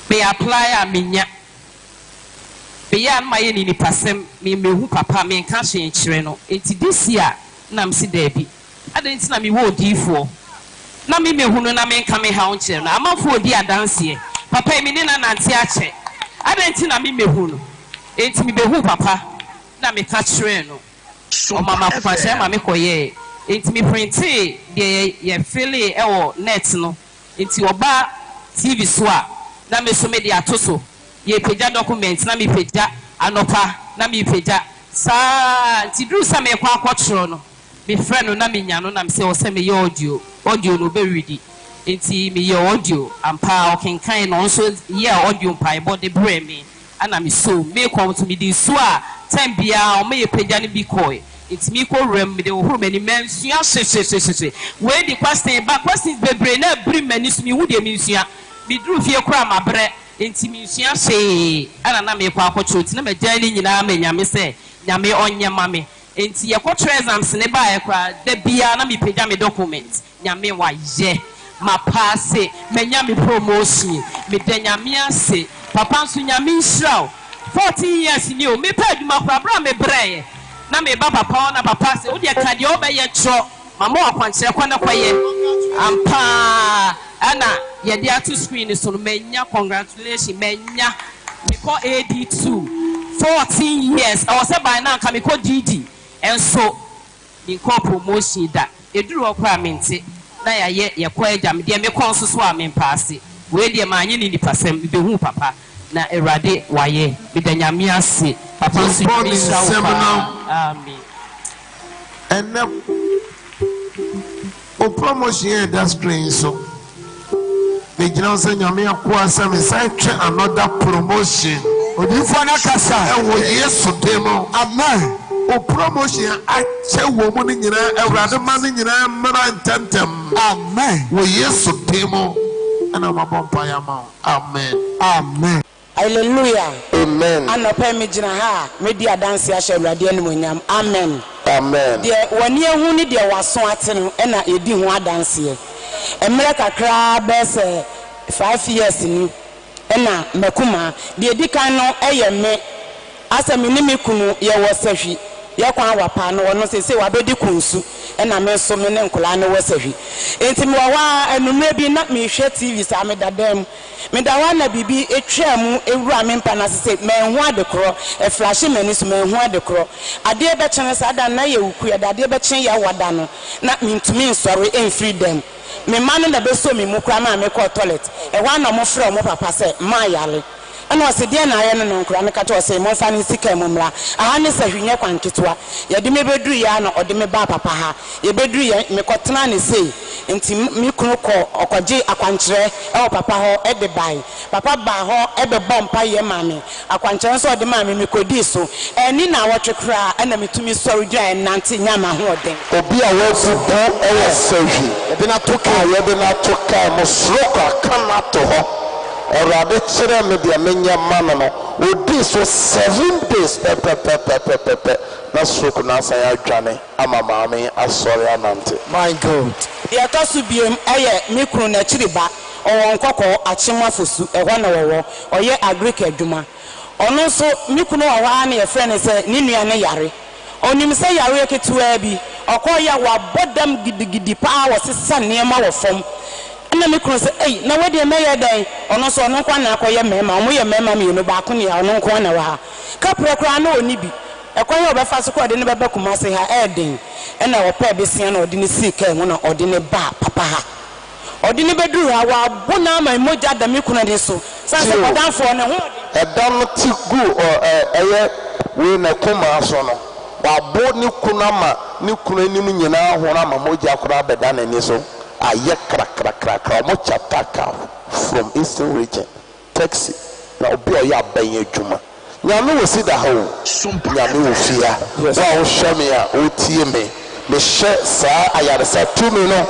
Speaker 9: Me apply a menya. Meyɛ a na mayɛ ne nipasɛm, mehu papa, menka hwee nkyerɛ no. Nti this year na mese daabi. Adɛn nti na mewɔ odiyifoɔ na me mehu no na menka me haw nkyerɛ no? Amanfoɔ odi adanseɛ. Papa yi me ne no anante akyɛ. Adɛn nti na me mehu no? Nti mebɛhu papa na meka kyerɛɛ no. Ɔma me akwankyerɛ ma mekɔyɛɛ. Nti me printee deɛ yɛfillee ɛwɔ net no. Nti ɔba TV so a na me so mede ato so. Yɛpagya document na mepagya anɔpa na mepagya saa nti duru sɛ mekɔ akɔtwerɛ no, mefrɛ no na menya no na mesɛ ɔsɛ meyɛ audio. Audio no ɔbɛredi. Nti meyɛ audio ampa ɔkenkan na ɔno nso yɛɛ audio mpaebɔ de brɛɛ me. Ɛna me soo mu. Meekɔ nso mede nsuo a time biara wɔma yɛpagya no bi kɔɔe. Nti meekɔ wura mu mede hohoro m'anim. Mansua hwehwehwehwehwe. Wei de question ba, questions bebree na abiri m'ani so menhu deɛ mensua. Meduru fie koraa mabrɛ nti mensua hwee. Ɛna na meekɔ akɔtwerɛ nti na magyae ne nyinaa ama Nyame sɛ Nyame ɔnyɛ ma me. Nti yɛkɔtwerɛ exams no baeɛ koraa da biara na mepagya me document. Nyame wayɛ mapaase manya me promotion meda Nyame ase papa nso Nyame nhyira wo 14 years ni o mepɛ adwuma koraa berɛ a mebrɛɛ na meba papa hɔ na papa se wodeɛ ka deɛ wobɛyɛ twerɛ mama wo akwankyerɛ kɔ na kɔyɛ ampaa ɛna yɛde ato screen no so no manya congratulation manya mekɔ AD2 14 years ɛwɔ sɛ by now nka mekɔ DD nso Menkɔɔ promotion da. Ɛduru hɔ koraa a mente na yɛayɛ yɛkɔ agya me deɛ mekɔ nso so a mempaase. Wei deɛ manyɛ no nipasɛm mebɛhuu papa na Awurade wayɛ meda Nyame ase papa nso
Speaker 2: Yɛbɔ
Speaker 9: Nyame
Speaker 2: ne
Speaker 9: nhyira wo
Speaker 2: nsam
Speaker 9: paa
Speaker 2: no.
Speaker 9: Amen.
Speaker 2: Ɛnɛ wo promotion yɛ ɛda screen so. Megyina hɔ sɛ Nyame akoa sɛ mesan twe another promotion.
Speaker 7: Odiyifoɔ no akasa.
Speaker 2: Ɛwɔ Yesu din mu.
Speaker 7: Amen.
Speaker 2: Wo promotion a akyɛ wɔ mu no nyinaa Awurade ma no nyinaa mmra ntɛmntɛm.
Speaker 7: Amen.
Speaker 2: Wɔ Yesu din mu ɛna mabɔ mpaeɛ ama wo. Amen.
Speaker 7: Amen.
Speaker 10: Hallelujah
Speaker 11: Amen.
Speaker 10: Anɔpa yi me gyina ha a medi adanseɛ ahyɛ Awurade animuonyam. Amen.
Speaker 11: Amen.
Speaker 10: Deɛ w'ani ahu ne deɛ w'aso ate no na yɛdi ho adanseɛ. Mmerɛ kakra ara bɛyɛ sɛ five years ni na m'akumaa, deɛ ɛdi kan no yɛ me, asɛ me ne me kunu yɛwɔ sahwi, yɛ kwan wa paa no ɔno seesei wabɛdi kunsu ɛna me nso me ne nkwadaa no wɔ sahwi. Enti mewɔ hɔ ara anwummerɛ bi na mehwɛ TV saa meda dan mu Meda hɔ a na biribi twaa mu wuraa me mpa no ase sei, manhu ade korɔ, ɛflashe m'ani so, manhu ade korɔ. Adeɛ bɛkye no, saa da no na yɛ Wukuya da, adeɛ bɛkye Yawa da no, na mentumi nsɔre mfiri dan mu. Me mma no na bɛsɔɔ me mu koraa maa mekɔɔ tɔlɛt. Ɛhɔ ara na wɔfrɛɛ wɔn papa sɛ mayare. Ɛna ɔse, Deɛn na ayɛ no? Na nkwadaa no ka kyerɛɛ ɔse, Momfa no nsi kaa mu mmra. Aha ne sahwi, nyɛ kwan ketewa. Yɛde me bɛduruiɛ ara na ɔde me baa papa ha. Yɛbɛduruiɛ, mekɔtenaa ne sei. Nti me kunu kɔ ɔkɔgyee akwankyerɛ wɔ papa hɔ de bae. Papa baa hɔ bɛbɔɔ mpaeɛ maa me. Akwankyerɛ nso a ɔde maa me, mekɔdii so. Anni nnawɔtwe koraa na metumi sɔre gyinaeɛ nante nyaa m'ahoɔden.
Speaker 11: Obi a wabubu wɔ sahwi
Speaker 7: Yɛde no ato
Speaker 11: a
Speaker 7: kaa mu.
Speaker 11: yɛde no ato kaa mu, soro aka no ato hɔ. Awurade kyerɛɛ me deɛ menyɛ mma no no, ɔdii so seven days pɛpɛpɛpɛpɛpɛ na stroke no asan adwane ama maame yi asɔre anante.
Speaker 7: My God.
Speaker 10: Deɛ ɛtɔ so biom yɛ me kunu n'akyiri ba, ɔwɔ Nkɔkɔɔ, Akyem Afosu, ɛhɔ na wɔwɔ, ɔyɛ agric adwuma. Ɔno nso, me kunu wɔ hɔ ara na yɛfrɛ no sɛ ne nua no yare. Ɔnim sɛ yareɛ ketewaa bi, ɔkɔeɛ a wabɔ dam gidigidi paa, ɔsesa nneɛma wɔ fam. Ɛna me kunu sɛ, Ei, na wei deɛ mɛyɛ dɛn? Ɔno nso, ɔno nko ara na akɔyɛ mmarima, wɔyɛ mmarima mmienu, baako nea, ɔno nko ara na ɛwɔ ha. Kaprɛ koraa na ɔnni bi. Ɛkwan a ɔbɛfa so koraa a ɔde no bɛba Kumasi ha ɛyɛ den. Ɛna ɔpɛɛ besia na ɔde no sii kaa mu na ɔde no baa papa ha. Ɔde no bɛduruu ha, wabo no ama mogya da me kunu ani so. Sane sɛ
Speaker 11: Tio,
Speaker 10: bɔdamfoɔ, ne ho ɔden.
Speaker 11: ɛda no ti gu ɔ ɛ ɛyɛ wei na kumaa so no, wabo ne kunu ama ne kunu anim nyinaa ahono ama mogya koraa abɛda n'ani so ayɛ krakrakrakra. Wɔn chapter car from Eastern Region. Taxi na obi a ɔyɛ abɛn adwuma. Nyame wɔ sida ha o, Nyame wɔ fie ha. Wo a wo hwɛ me a wo tie me, me hyɛ saa ayaresa tumi no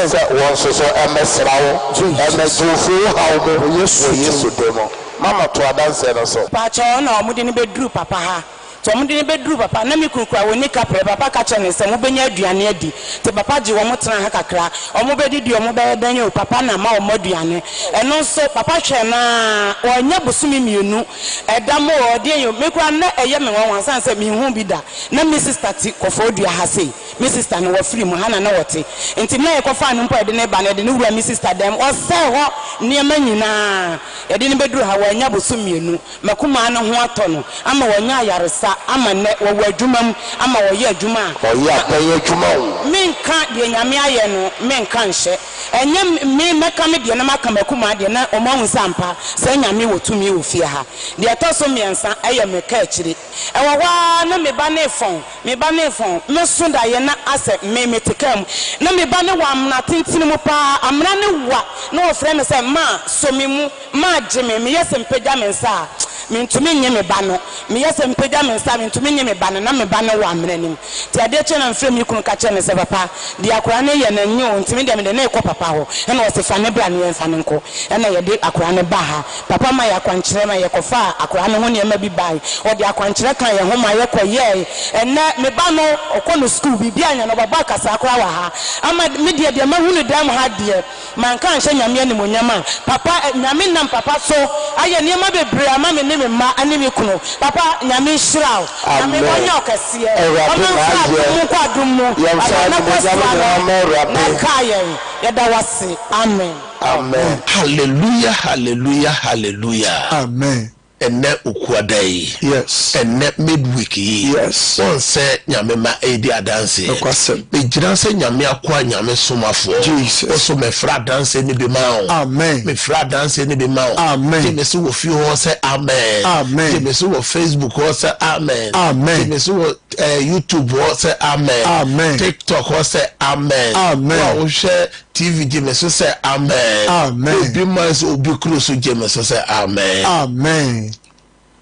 Speaker 11: sɛ wɔ nso so ɛmɛ sra wo, ɛmɛ gye wo firi wo haw mu wɔ Yesu din mu. Mama to adanseɛ no so.
Speaker 10: Mpakyɛw na wɔde no bɛduru papa ha Nti wɔde no bɛduruu papa, na me kunu koraa wɔnni kaprɛ, papa ka kyerɛɛ no sɛ mobɛnya aduane adi, nti papa gyee wɔn tenaa ha kakra, wɔbɛdidi, wɔbɛyɛ dɛn o, papa na ama wɔn aduane, ɛno nso papa hwɛɛ no ara, wannya bosome mmienu, ɛdam o, ɛdeɛn o, me koraa na ɛyɛ me nwanwa sane sɛ menhuu bi da, na me sista te Kɔfɔɔdua ha sei, me sista no wafiri mu, ha na na ɔte, nti mmerɛ a yɛkɔfaa no mpo a yɛde no reba no, yɛde no wuraa me sista dan mu, ɔsɛe hɔ nneɛma nyinaa, yɛde no bɛduruu ha, wannya bosom mmienu. M'akumaa no ho atɔ no ama wanya ayaresa ama nnɛ wɔwɔ adwuma mu ama wɔyɛ adwuma a
Speaker 11: Ɔyɛ abɛn adwuma o.
Speaker 10: Menka deɛ Nyame ayɛ no menka nhyɛ ɛnyɛ me mɛka me deɛ na maka m'akumaa deɛ na wɔn ahu sɛ ampa sɛ Nyame wɔ tumi wɔ fie ha. Deɛ ɛtɔ so mmiɛnsa ɛyɛ me ka akyire ɛwɔ hɔ ara na me ba no refɔn me ba no refɔn mɛso daeɛ na asɛ me mete kaa mu na me ba no wɔ amena tentene mu paa amena no wa na ɔfrɛ me sɛ maa sɔ me mu. Magye me, meyɛ sɛ mpagya me nsa a, Mentumi nnye me ba no. Meyɛ sɛ mepagya me nsa a, mentumi nnye me ba no. Na me ba no wɔ amena no mu. Nti adeɛ kyeeɛ na mefrɛɛ me kunu ka kyerɛɛ no sɛ, Papa, deɛ akwadaa no reyɛ no, ɛnyɛ o, nti me deɛ mede no rekɔ papa hɔ. Ɛna ɔse, Fa no bra na yɛmfa no nkɔ. Ɛna yɛde akwadaa no baa ha. Papa maa yɛn akwankyerɛ ma yɛkɔfaa akwadaa no ho nneɛma bi bae. Ɔde akwankyerɛ kaa yɛn ho ma yɛkɔyɛe. Ɛnnɛ, me ba no, ɔkɔ no sukuu, biribi anyɛ no, ɔbɛbɔ akasaa koraa wɔ ha. Ama me deɛ, deɛ mahu no dan mu ha deɛ, manka anhyɛ Nyame animuonyam a, papa, Nyame nam papa so ayɛ nneɛma bebree ama me ne me mma ne me kunu. Papa, Nyame nhyira wo. Nyame
Speaker 11: Amen.
Speaker 10: ɔnyɛ wo kɛseɛ.
Speaker 11: Awurade
Speaker 10: Ɔma
Speaker 11: na
Speaker 10: mfiri
Speaker 11: ayɛ.
Speaker 10: adom mu nkɔ adom mu.
Speaker 11: Yɛmfa
Speaker 10: Ɔma n'akɔ
Speaker 11: animuonyam
Speaker 10: so
Speaker 11: nyinaa
Speaker 10: ano
Speaker 11: mma
Speaker 10: na
Speaker 11: Awurade.
Speaker 10: kaa yɛn. Yɛda wo ase. Amen.
Speaker 11: Amen.
Speaker 5: Hallelujah hallelujah hallelujah.
Speaker 7: Amen.
Speaker 5: Ɛnnɛ Okuada yi.
Speaker 7: Yes.
Speaker 5: Ɛnnɛ midweek yi.
Speaker 7: Yes.
Speaker 5: Wɔn sɛ Nyame ma ɛredi adanseɛ.
Speaker 7: Nokwasɛm.
Speaker 5: Megyina sɛ Nyame akoa Nyame somafoɔ.
Speaker 7: Jesus.
Speaker 5: Wo so mefrɛ adanseɛ no bi ma wo.
Speaker 7: Amen.
Speaker 5: Mefrɛ adanseɛ no bi ma wo.
Speaker 7: Amen.
Speaker 5: Gye me so wɔ fie hɔ sɛ amen.
Speaker 7: Amen.
Speaker 5: Gye me so wɔ Facebook hɔ sɛ amen.
Speaker 7: Amen.
Speaker 5: Gye me so wɔ eh, YouTube hɔ sɛ amen.
Speaker 7: Amen.
Speaker 5: TikTok hɔ sɛ amen.
Speaker 7: Amen.
Speaker 5: Wo a wohwɛ TV gye me so sɛ amen.
Speaker 7: Amen.
Speaker 5: Obi man so obi kuro so gye me so sɛ amen.
Speaker 7: Amen.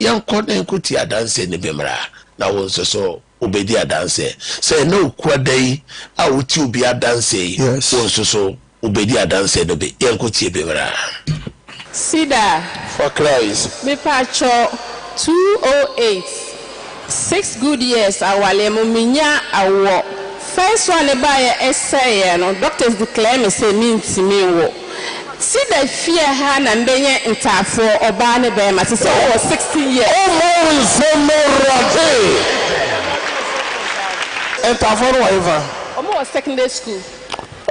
Speaker 5: Yɛnkɔ na yɛnkɔ tie adanseɛ no bi mmra na wo nso so wobɛdi adanseɛ. Sɛ ɛnɛ okua da yi a wotie obi adanseɛ yi,
Speaker 7: Yes.
Speaker 5: wo nso so wobɛdi adanseɛ no bi. Yɛnkɔ tie bi mmra.
Speaker 12: Cedar.
Speaker 11: For Christ.
Speaker 12: Mepakyɛw, 208, six good years awaleɛ mu menya awoɔ first one no baeɛ ɛsɛeɛ no doctors declare me sɛ mentumi nwo Cedar fie ha na mebɛnya ntaafoɔ ɔbaa ne bɛɛma te sɛ wowɔ 16 years.
Speaker 11: Ɔmmɔ wo nsam ma Awurade. Ntaafoɔ no wɔ hefa?
Speaker 12: Ɔmo wɔ secondary school.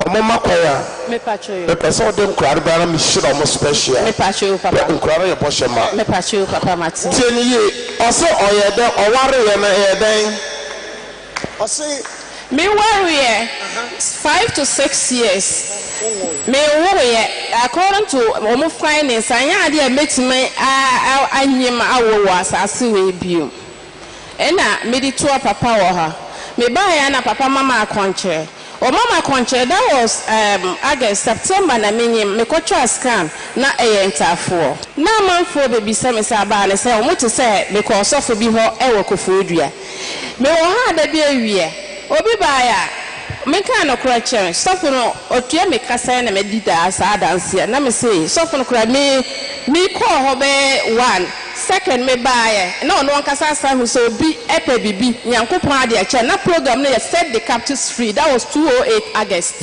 Speaker 11: Ɔmo ma kwan a,
Speaker 12: Mepakyɛw
Speaker 11: mepɛ sɛ ɔde nkwadaa no bra na mehyira ɔmo special.
Speaker 12: Mepakyɛw papa.
Speaker 11: Hwɛ nkwadaa no yɛ bɔhyɛ ma.
Speaker 12: Mepakyɛw papa mate.
Speaker 11: Tie no yie, ɔse ɔyɛ dɛn, ɔwareeɛ no ɛyɛ dɛn?
Speaker 7: Ɔse.
Speaker 12: Me wareɛ five to six years me nwoeɛ according to wɔn findings anyɛ adeɛ a mɛtumi anyem awo wɔ asaase wei bio. Ɛna mede toa papa wɔ ha. Me baeɛ a na papa ma me akɔnkyerɛ. Ɔma me akɔnkyerɛ, that was um August, September na me nyem, me kɔ twaa scan na ɛyɛ ntaafoɔ. Na amanfoɔ bɛbisa me sɛ abaa ne sɛ wɔn te sɛ me kɔ ɔsɔfo bi hɔ wɔ Koforidua. Me wɔ hɔ a da bi awia obi baeɛ a me kaa nokorɛ kyerɛ no, sɔfo no ɔtua me ka sɛn na madi daa saa adanseɛ na me se sɔfo no koraa me me kɔɔ hɔ bɛyɛ one Second me baeɛ na ɔno ankasa asan ahu sɛ obi pɛ biribi, Nyankopɔn ade akyɛ no, na program no yɛ Set the Captives Free, that was 208 August,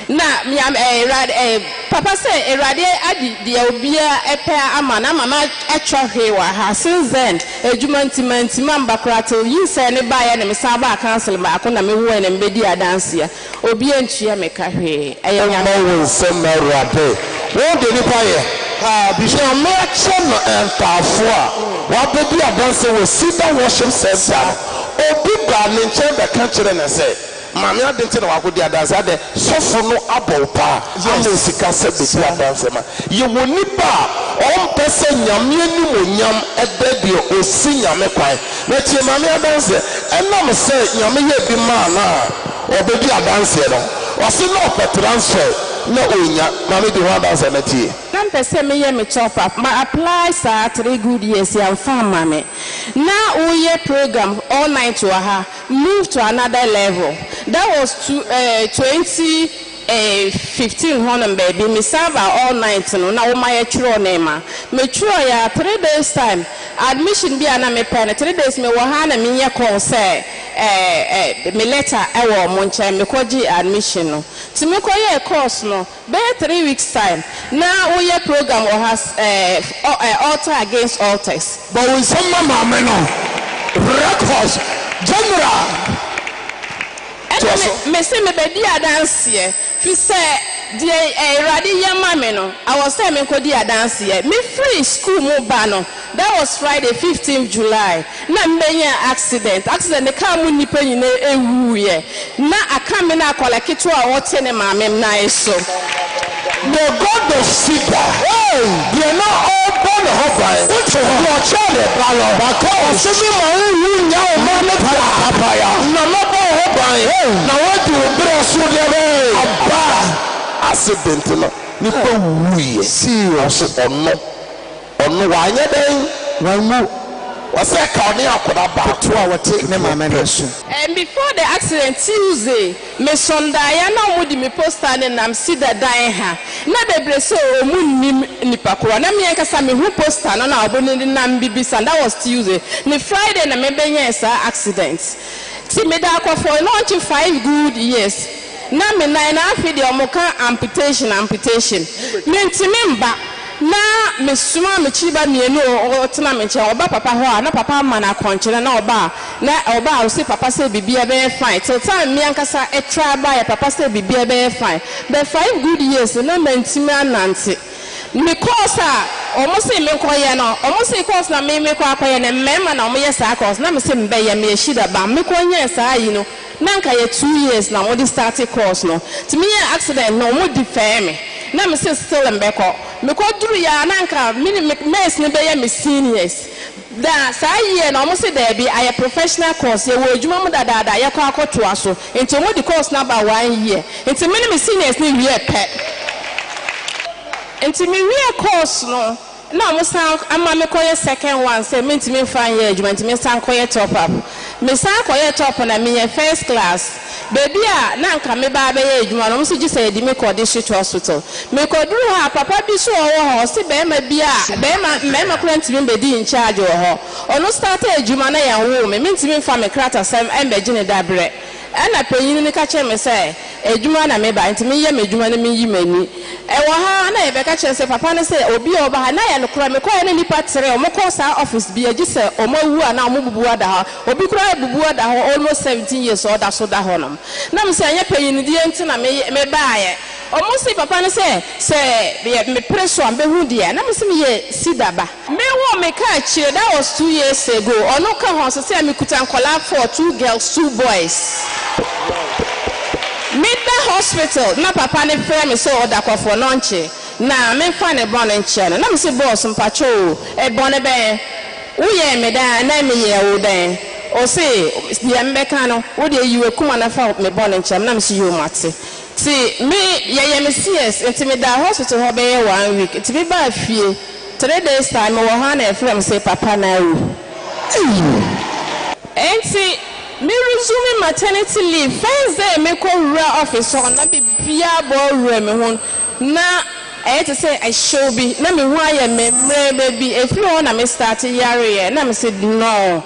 Speaker 12: na Nyame eh, Awurade eh, papa sɛ Awurade adi deɛ obiara pɛ ama no ama matwa hwee wɔ ha, since then adwuma nti mantumi amba koraa till nyinsɛn no baeɛ na mesan baa council baako na mewoeɛ na mebɛdii adanseɛ. Obi antua me ka hwee, ɛyɛ Nyame
Speaker 11: Mmɔ wo
Speaker 12: adom.
Speaker 11: nsam ma Awurade. Wo deɛ nipa yɛ. Nyame akyɛ no ntaafo a wabɛdi adanse wɔ Cedar Worship Center no, obi baa ne nkyɛn bɛka kyerɛɛ no sɛ, Maame adɛn nti na wakɔdi adanse? Adɛn, sɔfo no abɔ wo paa ama wo sika sɛ bɛdi adanse ma. Yɛwɔ nipa a ɔmpɛ sɛ Nyame animuonyam da deɛ ɔsi Nyame kwan. Na tie Maame adanseɛ, ɛnam sɛ Nyame yɛɛ bi maa no a ɔbɛdi adanseɛ no, ɔse na ɔpɛ transfer na ɔnnya. Maame di ho adanseɛ na tie.
Speaker 12: Na mpɛ sɛ me yɛ me top up ma apply saa three good years yamfa amma me na wo yɛ program all night wɔ ha move to another level that was two eh 2015 hɔnom baabi me san baa all night no na wo ma yɛ twerɛ nneɛma me twerɛ yɛ a three days time admission bi a na me pɛ no three days me wɔ ha na me nyɛ call sɛ eh eh me letter ɛwɔ ɔmo nkyɛn me kɔ gye admission no nti me kɔ yɛɛ course no Bɛyɛ three weeks time na wo yɛ program wɔ ha eh altar against altars.
Speaker 7: Bɔ wo nsam ma maame no. Records General.
Speaker 12: Ɛna
Speaker 11: Toa so.
Speaker 12: me me se me bɛ di adanseɛ firi sɛ deɛ Awurade yɛ ma me no awɔ sɛ me nkɔ di adanseɛ. Me firi school mu ba no that was Friday fifteenth July na me bɛ nyaa accident, accident no car mu nnipa nyinaa wuiɛ na aka me ne akwadaa ketewa a ɔte ne maame nan so.
Speaker 11: The God of Cedar, deɛ na ɔrebɔ ne ho ban, deɛ ɔkyɛɛ ne ba no, ɔse me ma wo nwu nnya wo mma no da, na mɛbɔ wo ho ban, na woadi wo berɛ so deɛ bɛn? Aba. Accident no, nipa wuiɛ, nanso ɔno, ɔno wanyɛ dɛn?
Speaker 13: Wanwu.
Speaker 11: Ɔsɛ ɛka ɔne akwadaa baako.
Speaker 13: Ketewa a ɔte ne maame nan so.
Speaker 12: And before the accident Tuesday me so daeɛ na ɔmo de me poster ne nam sida dan ha na bebree sɛ ɔmo nnim nipa korɔ na me ankasa me hu poster no na ɔmo de nam bibisa. That was Tuesday. Ne Friday na me bɛnyɛɛ saa accident ti me da akɔ for launch 5 good years na me nan na afei deɛ ɔmo ka amputation, amputation, me ntumi mba na mesoma me kyiri ba mmienu ɔtena me nkyɛn. Ɔba papa hɔ a na papa ama no akɔnkyerɛ na ɔba a na ɔba a ɔsɛ papa sɛ biribiara bɛyɛ fine till time me ankasa ɛtra ba yɛ papa sɛ biribiara bɛyɛ fine. But 5 good years na mantumi anante. Me course a ɔmo se me nkɔyɛ no, ɔmo se course na me mekɔ akɔyɛ no, mmarima na ɔmo yɛ saa course na me se mbɛyɛ me ahyida ba mekɔ nyɛ saa yi no na nka yɛ 2 years na ɔmo de start course no. Nti me yɛ accident na ɔmo di fɛɛ me na me se still mbɛkɔ. Mekɔ duru yɛ a na nka me ne me nurse ne bɛyɛ me seniors da saa yie na ɔmo se daabi, ayɛ professional course, yɛwɔ adwuma mu dadaada, yɛkɔ akɔtoa so. Nti ɔmo de course no aba one year, nti me ne me seniors ne wie pɛ. Nti me wie course no na ɔmo san ama me kɔyɛ second one sɛ mentumi nfa nyɛ adwuma, nti me san kɔyɛ top up. Me san kɔyɛ top na meyɛ first class. Beebi a na nka me ba bɛyɛ adwuma no, ɔmo nso gye sɛ yɛde me kɔ district hospital. Mekɔduru hɔ a, papa bi so ɔwɔ hɔ, ɔsi bɛrima bi a bɛrima mmarima kora ntumi mbɛdi in charge wɔ hɔ. Ɔno start adwuma na yɛn wo me, mentumi nfa me kratasɛm ɛmbɛgye ne dabrɛ. Ɛna panyin no ka kyerɛ me sɛ adwuma na meba, nti meyɛ m'adwuma no, meyi m'ani. Ɛwɔ ha na yɛbɛka kyerɛ sɛ papa no sɛ obi a ɔba ha na yɛ nokorɛ. Mekɔɛ ne nipa tere ɔmo kɔ saa office bi agye sɛ ɔmo awu a na ɔmo bubu ada hɔ. Obi koraa bubu ada hɔ almost 17 years, ɔda so da hɔ nom. Na me sɛ ɛnyɛ panyinidie nti na me mebaayɛ. Ɔmo se papa no sɛ yɛ mepere so a mbɛhu deɛ na me sɛ meyɛ sida ba. Me wɔ me ka akyire. That was 2 years ago. Ɔno ka ho so sɛ mekuta nkɔlaa four, two girls, two boys. Meda hospital na papa ne frɛ me sɛ ɔda kɔfɔ nɔnkye na memfa ne bɔne nkyɛ no. Na me sɛ, "Boss, mpakyɛ o, ɛbɔne bɛn woyɛ me dan na meyɛ wo dɛn?" Ɔse deɛ mbɛka no, wode yi wakuma na fa me bɔne nkyɛm. Na me sɛ, "Yo, mate." Nti me yɛyɛ me CS, nti meda hospital hɔ bɛyɛ one week. Nti me baa fie 3 days time, mewɔ hɔ a na yɛfrɛ me sɛ papa na awu. Nti me resume maternity leave, first day mekɔ wura office hɔ na biribiara bɔ wura me ho na ɛyɛ te sɛ ɛhyew bi na me ho ayɛ me mmerɛ baabi. Efiri hɔ na me start yareɛ na me sɛ, "No,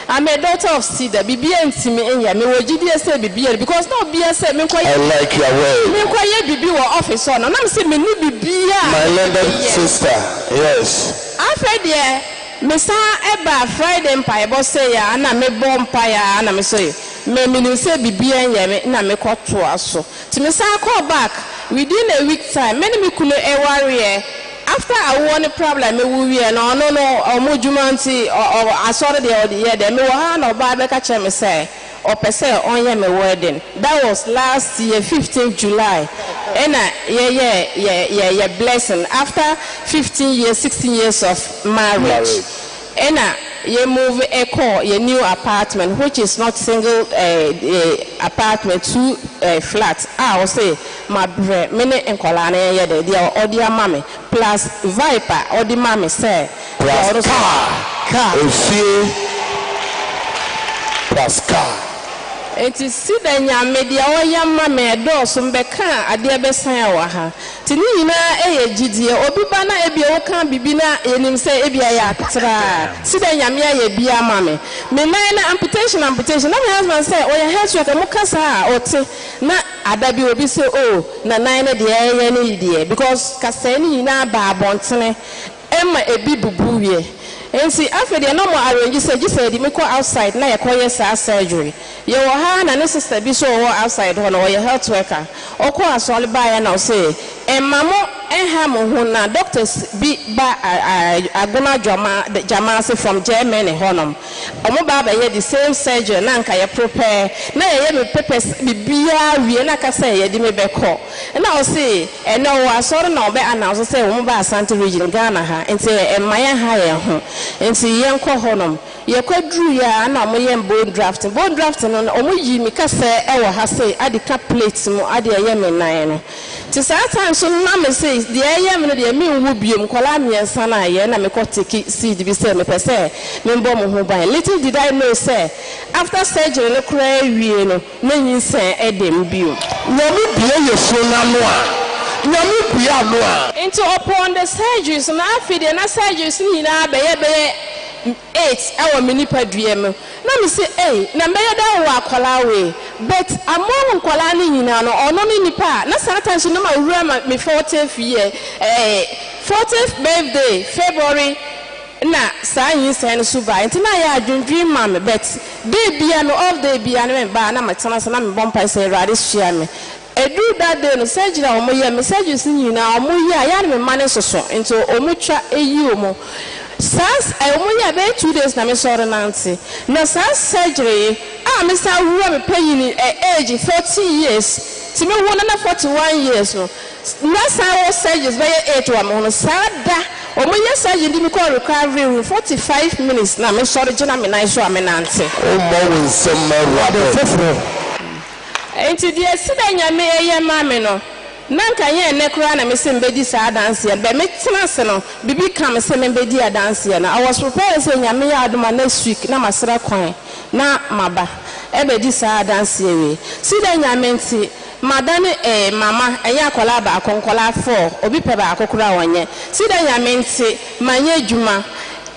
Speaker 12: I'm a daughter of Cedar, biribiara ntumi nyɛ me." Wɔ gyidie sɛ biribiara, because na obiara sɛ menkɔ
Speaker 11: I like your way.
Speaker 12: menkɔyɛ biribi wɔ office hɔ no, na me sɛ menni biribiara.
Speaker 11: My learned sister, yes.
Speaker 12: Afei deɛ mesan ɛba Friday mpaebɔ sɛ yɛ a na mebɔ mpaeɛ a na me so me menim sɛ biribiara nyɛ me na mekɔtoa so. Nti mesan kɔɔ back within a week time. Me ne me kunu ɛwareɛ after awoɔ ne problem mewu wie no, ɔno no ɔmo dwuma nti ɔ ɔ asɔre deɛ ɔde yɛ dɛ. Mewɔ ha na ɔbaa bɛka kyerɛ me sɛ ɔpɛ sɛ ɔnyɛ me wedding. That was last year 15 July ɛna yɛyɛ yɛ blessing after 15 years, 16 years of marriage. Ɛna yɛ move ɛkɔ yɛ new apartment, which is not single apartment, two flat a ɔsɛ ma brɛ me ne nkɔlaa no yɛyɛ dɛ deɛ ɔde ama me plus viper ɔde ma me sɛ
Speaker 11: Plus car.
Speaker 7: Car.
Speaker 11: Efie plus car.
Speaker 12: Nti sida Nyame deɛ ɔyɛ ma me ɛdɔɔso. Mbɛka adeɛ bɛsan wɔ ha, nti ne nyinaa ɛyɛ gyidie. Obi ba na ebia woka biribi na yɛnim sɛ ebia yɛ atraa. Sida Nyame ayɛ bi ama me. Me nan na amputation, amputation, na me husband sɛ ɔyɛ health worker mo kasa a ɔte na ada bi obi sɛ, "O, na nan no deɛ ɛyɛ ne deɛ," because kasɛɛ ne nyinaa ba abɔntene ɛma ebi bubu wie. Nti afei deɛ na mo arrange sɛ gye sɛ yɛde mi kɔ outside na yɛkɔyɛ saa surgery. Yɛwɔ ha na ne sister bi so ɔwɔ outside hɔ na ɔyɛ health worker. Ɔkɔ asɔre baeɛ na ɔsɛ ɛma mo ɛha mo ho na doctors bi ba Agona Dwama Gyama from Germany hɔnom, ɔmo ba abɛyɛ the same surgery na nka yɛ prepare na yɛyɛ me papers biribiara wie na ka sɛ yɛde me bɛkɔ. Na ɔse ɛnɛ ɔwɔ asɔre na ɔbɛ announce sɛ wɔn ba Asante Region, Ghana ha, nti ɛma yɛn ha yɛn ho nti yɛnkɔ hɔnom. Yɛkɔ duru yɛ a na ɔmo yɛ bone grafting. Bone grafting no, ɔmo yi mi kasɛ ɛwɔ ha sɛ ade ka plate mu ade ɛyɛ me nan no. Nti saa time so no na me se deɛ ɛyɛ me no deɛ me nwo biom, nkwadaa mmiɛnsa no ayɛ na me kɔ take seed bi sɛ me pɛ sɛ me bɔ mo ho ban. Little did I know sɛ after surgery no koraa awie no na nyinsɛn ɛda mu bio.
Speaker 11: Nyame bue yefunu no ano a, Nyame bue ano a.
Speaker 12: Nti upon the surgeries no afei deɛ na surgeries no nyinaa bɛyɛ bɛyɛ eight ɛwɔ me nipadua mu. Na me se ei na mɛyɛ dɛn awo akwadaa wei but among nkwadaa no nyinaa no ɔno ne nipa a na saa time so na ma wura ma me fortieth year eh fortieth birthday February na saa nyinsɛn no so baeɛ nti na ayɛ adwendwen ma me but day bia me off day bia no me ba na me tena ase na me bɔ mpae sɛ Awurade hyia me. Ɛduru that day no surgery a wɔn yɛ me surgeries no nyinaa wɔn yɛ a yɛ a na me mma no soso nti wɔn twa yi wɔn saa wɔn yɛ a bɛyɛ 2 days na me sɔre nante na saa surgery yi a me san wura me panyini ɛ age 40 years ti me wo no na 41 years no na san wɔ surgeries bɛyɛ eight wɔ me ho no. Saa da wɔn yɛ surgery de mi kɔ recovery room, 45 minutes na me sɔre gyina me nan so a me nante.
Speaker 11: Wommɔ wo nsam ma Awurade.
Speaker 7: Foforɔ.
Speaker 12: Nti deɛ si dɛ Nyame ɛyɛ ma me no, na nka nyɛ nnɛ koraa na mese mbɛdi saa adanseɛ no bɛ metena ase no biribi ka me sɛ membɛdi adanseɛ no. I was prepared sɛ Nyame yɛ adom a, next week na masrɛ kwan na maba ɛbɛdi saa adanseɛ wei. Si dɛ Nyame nti madane mama ɛnyɛ akwadaa baako, nkwadaa four, obi pɛ baako koraa ɔnyɛ. Si dɛ Nyame nti manyɛ adwuma.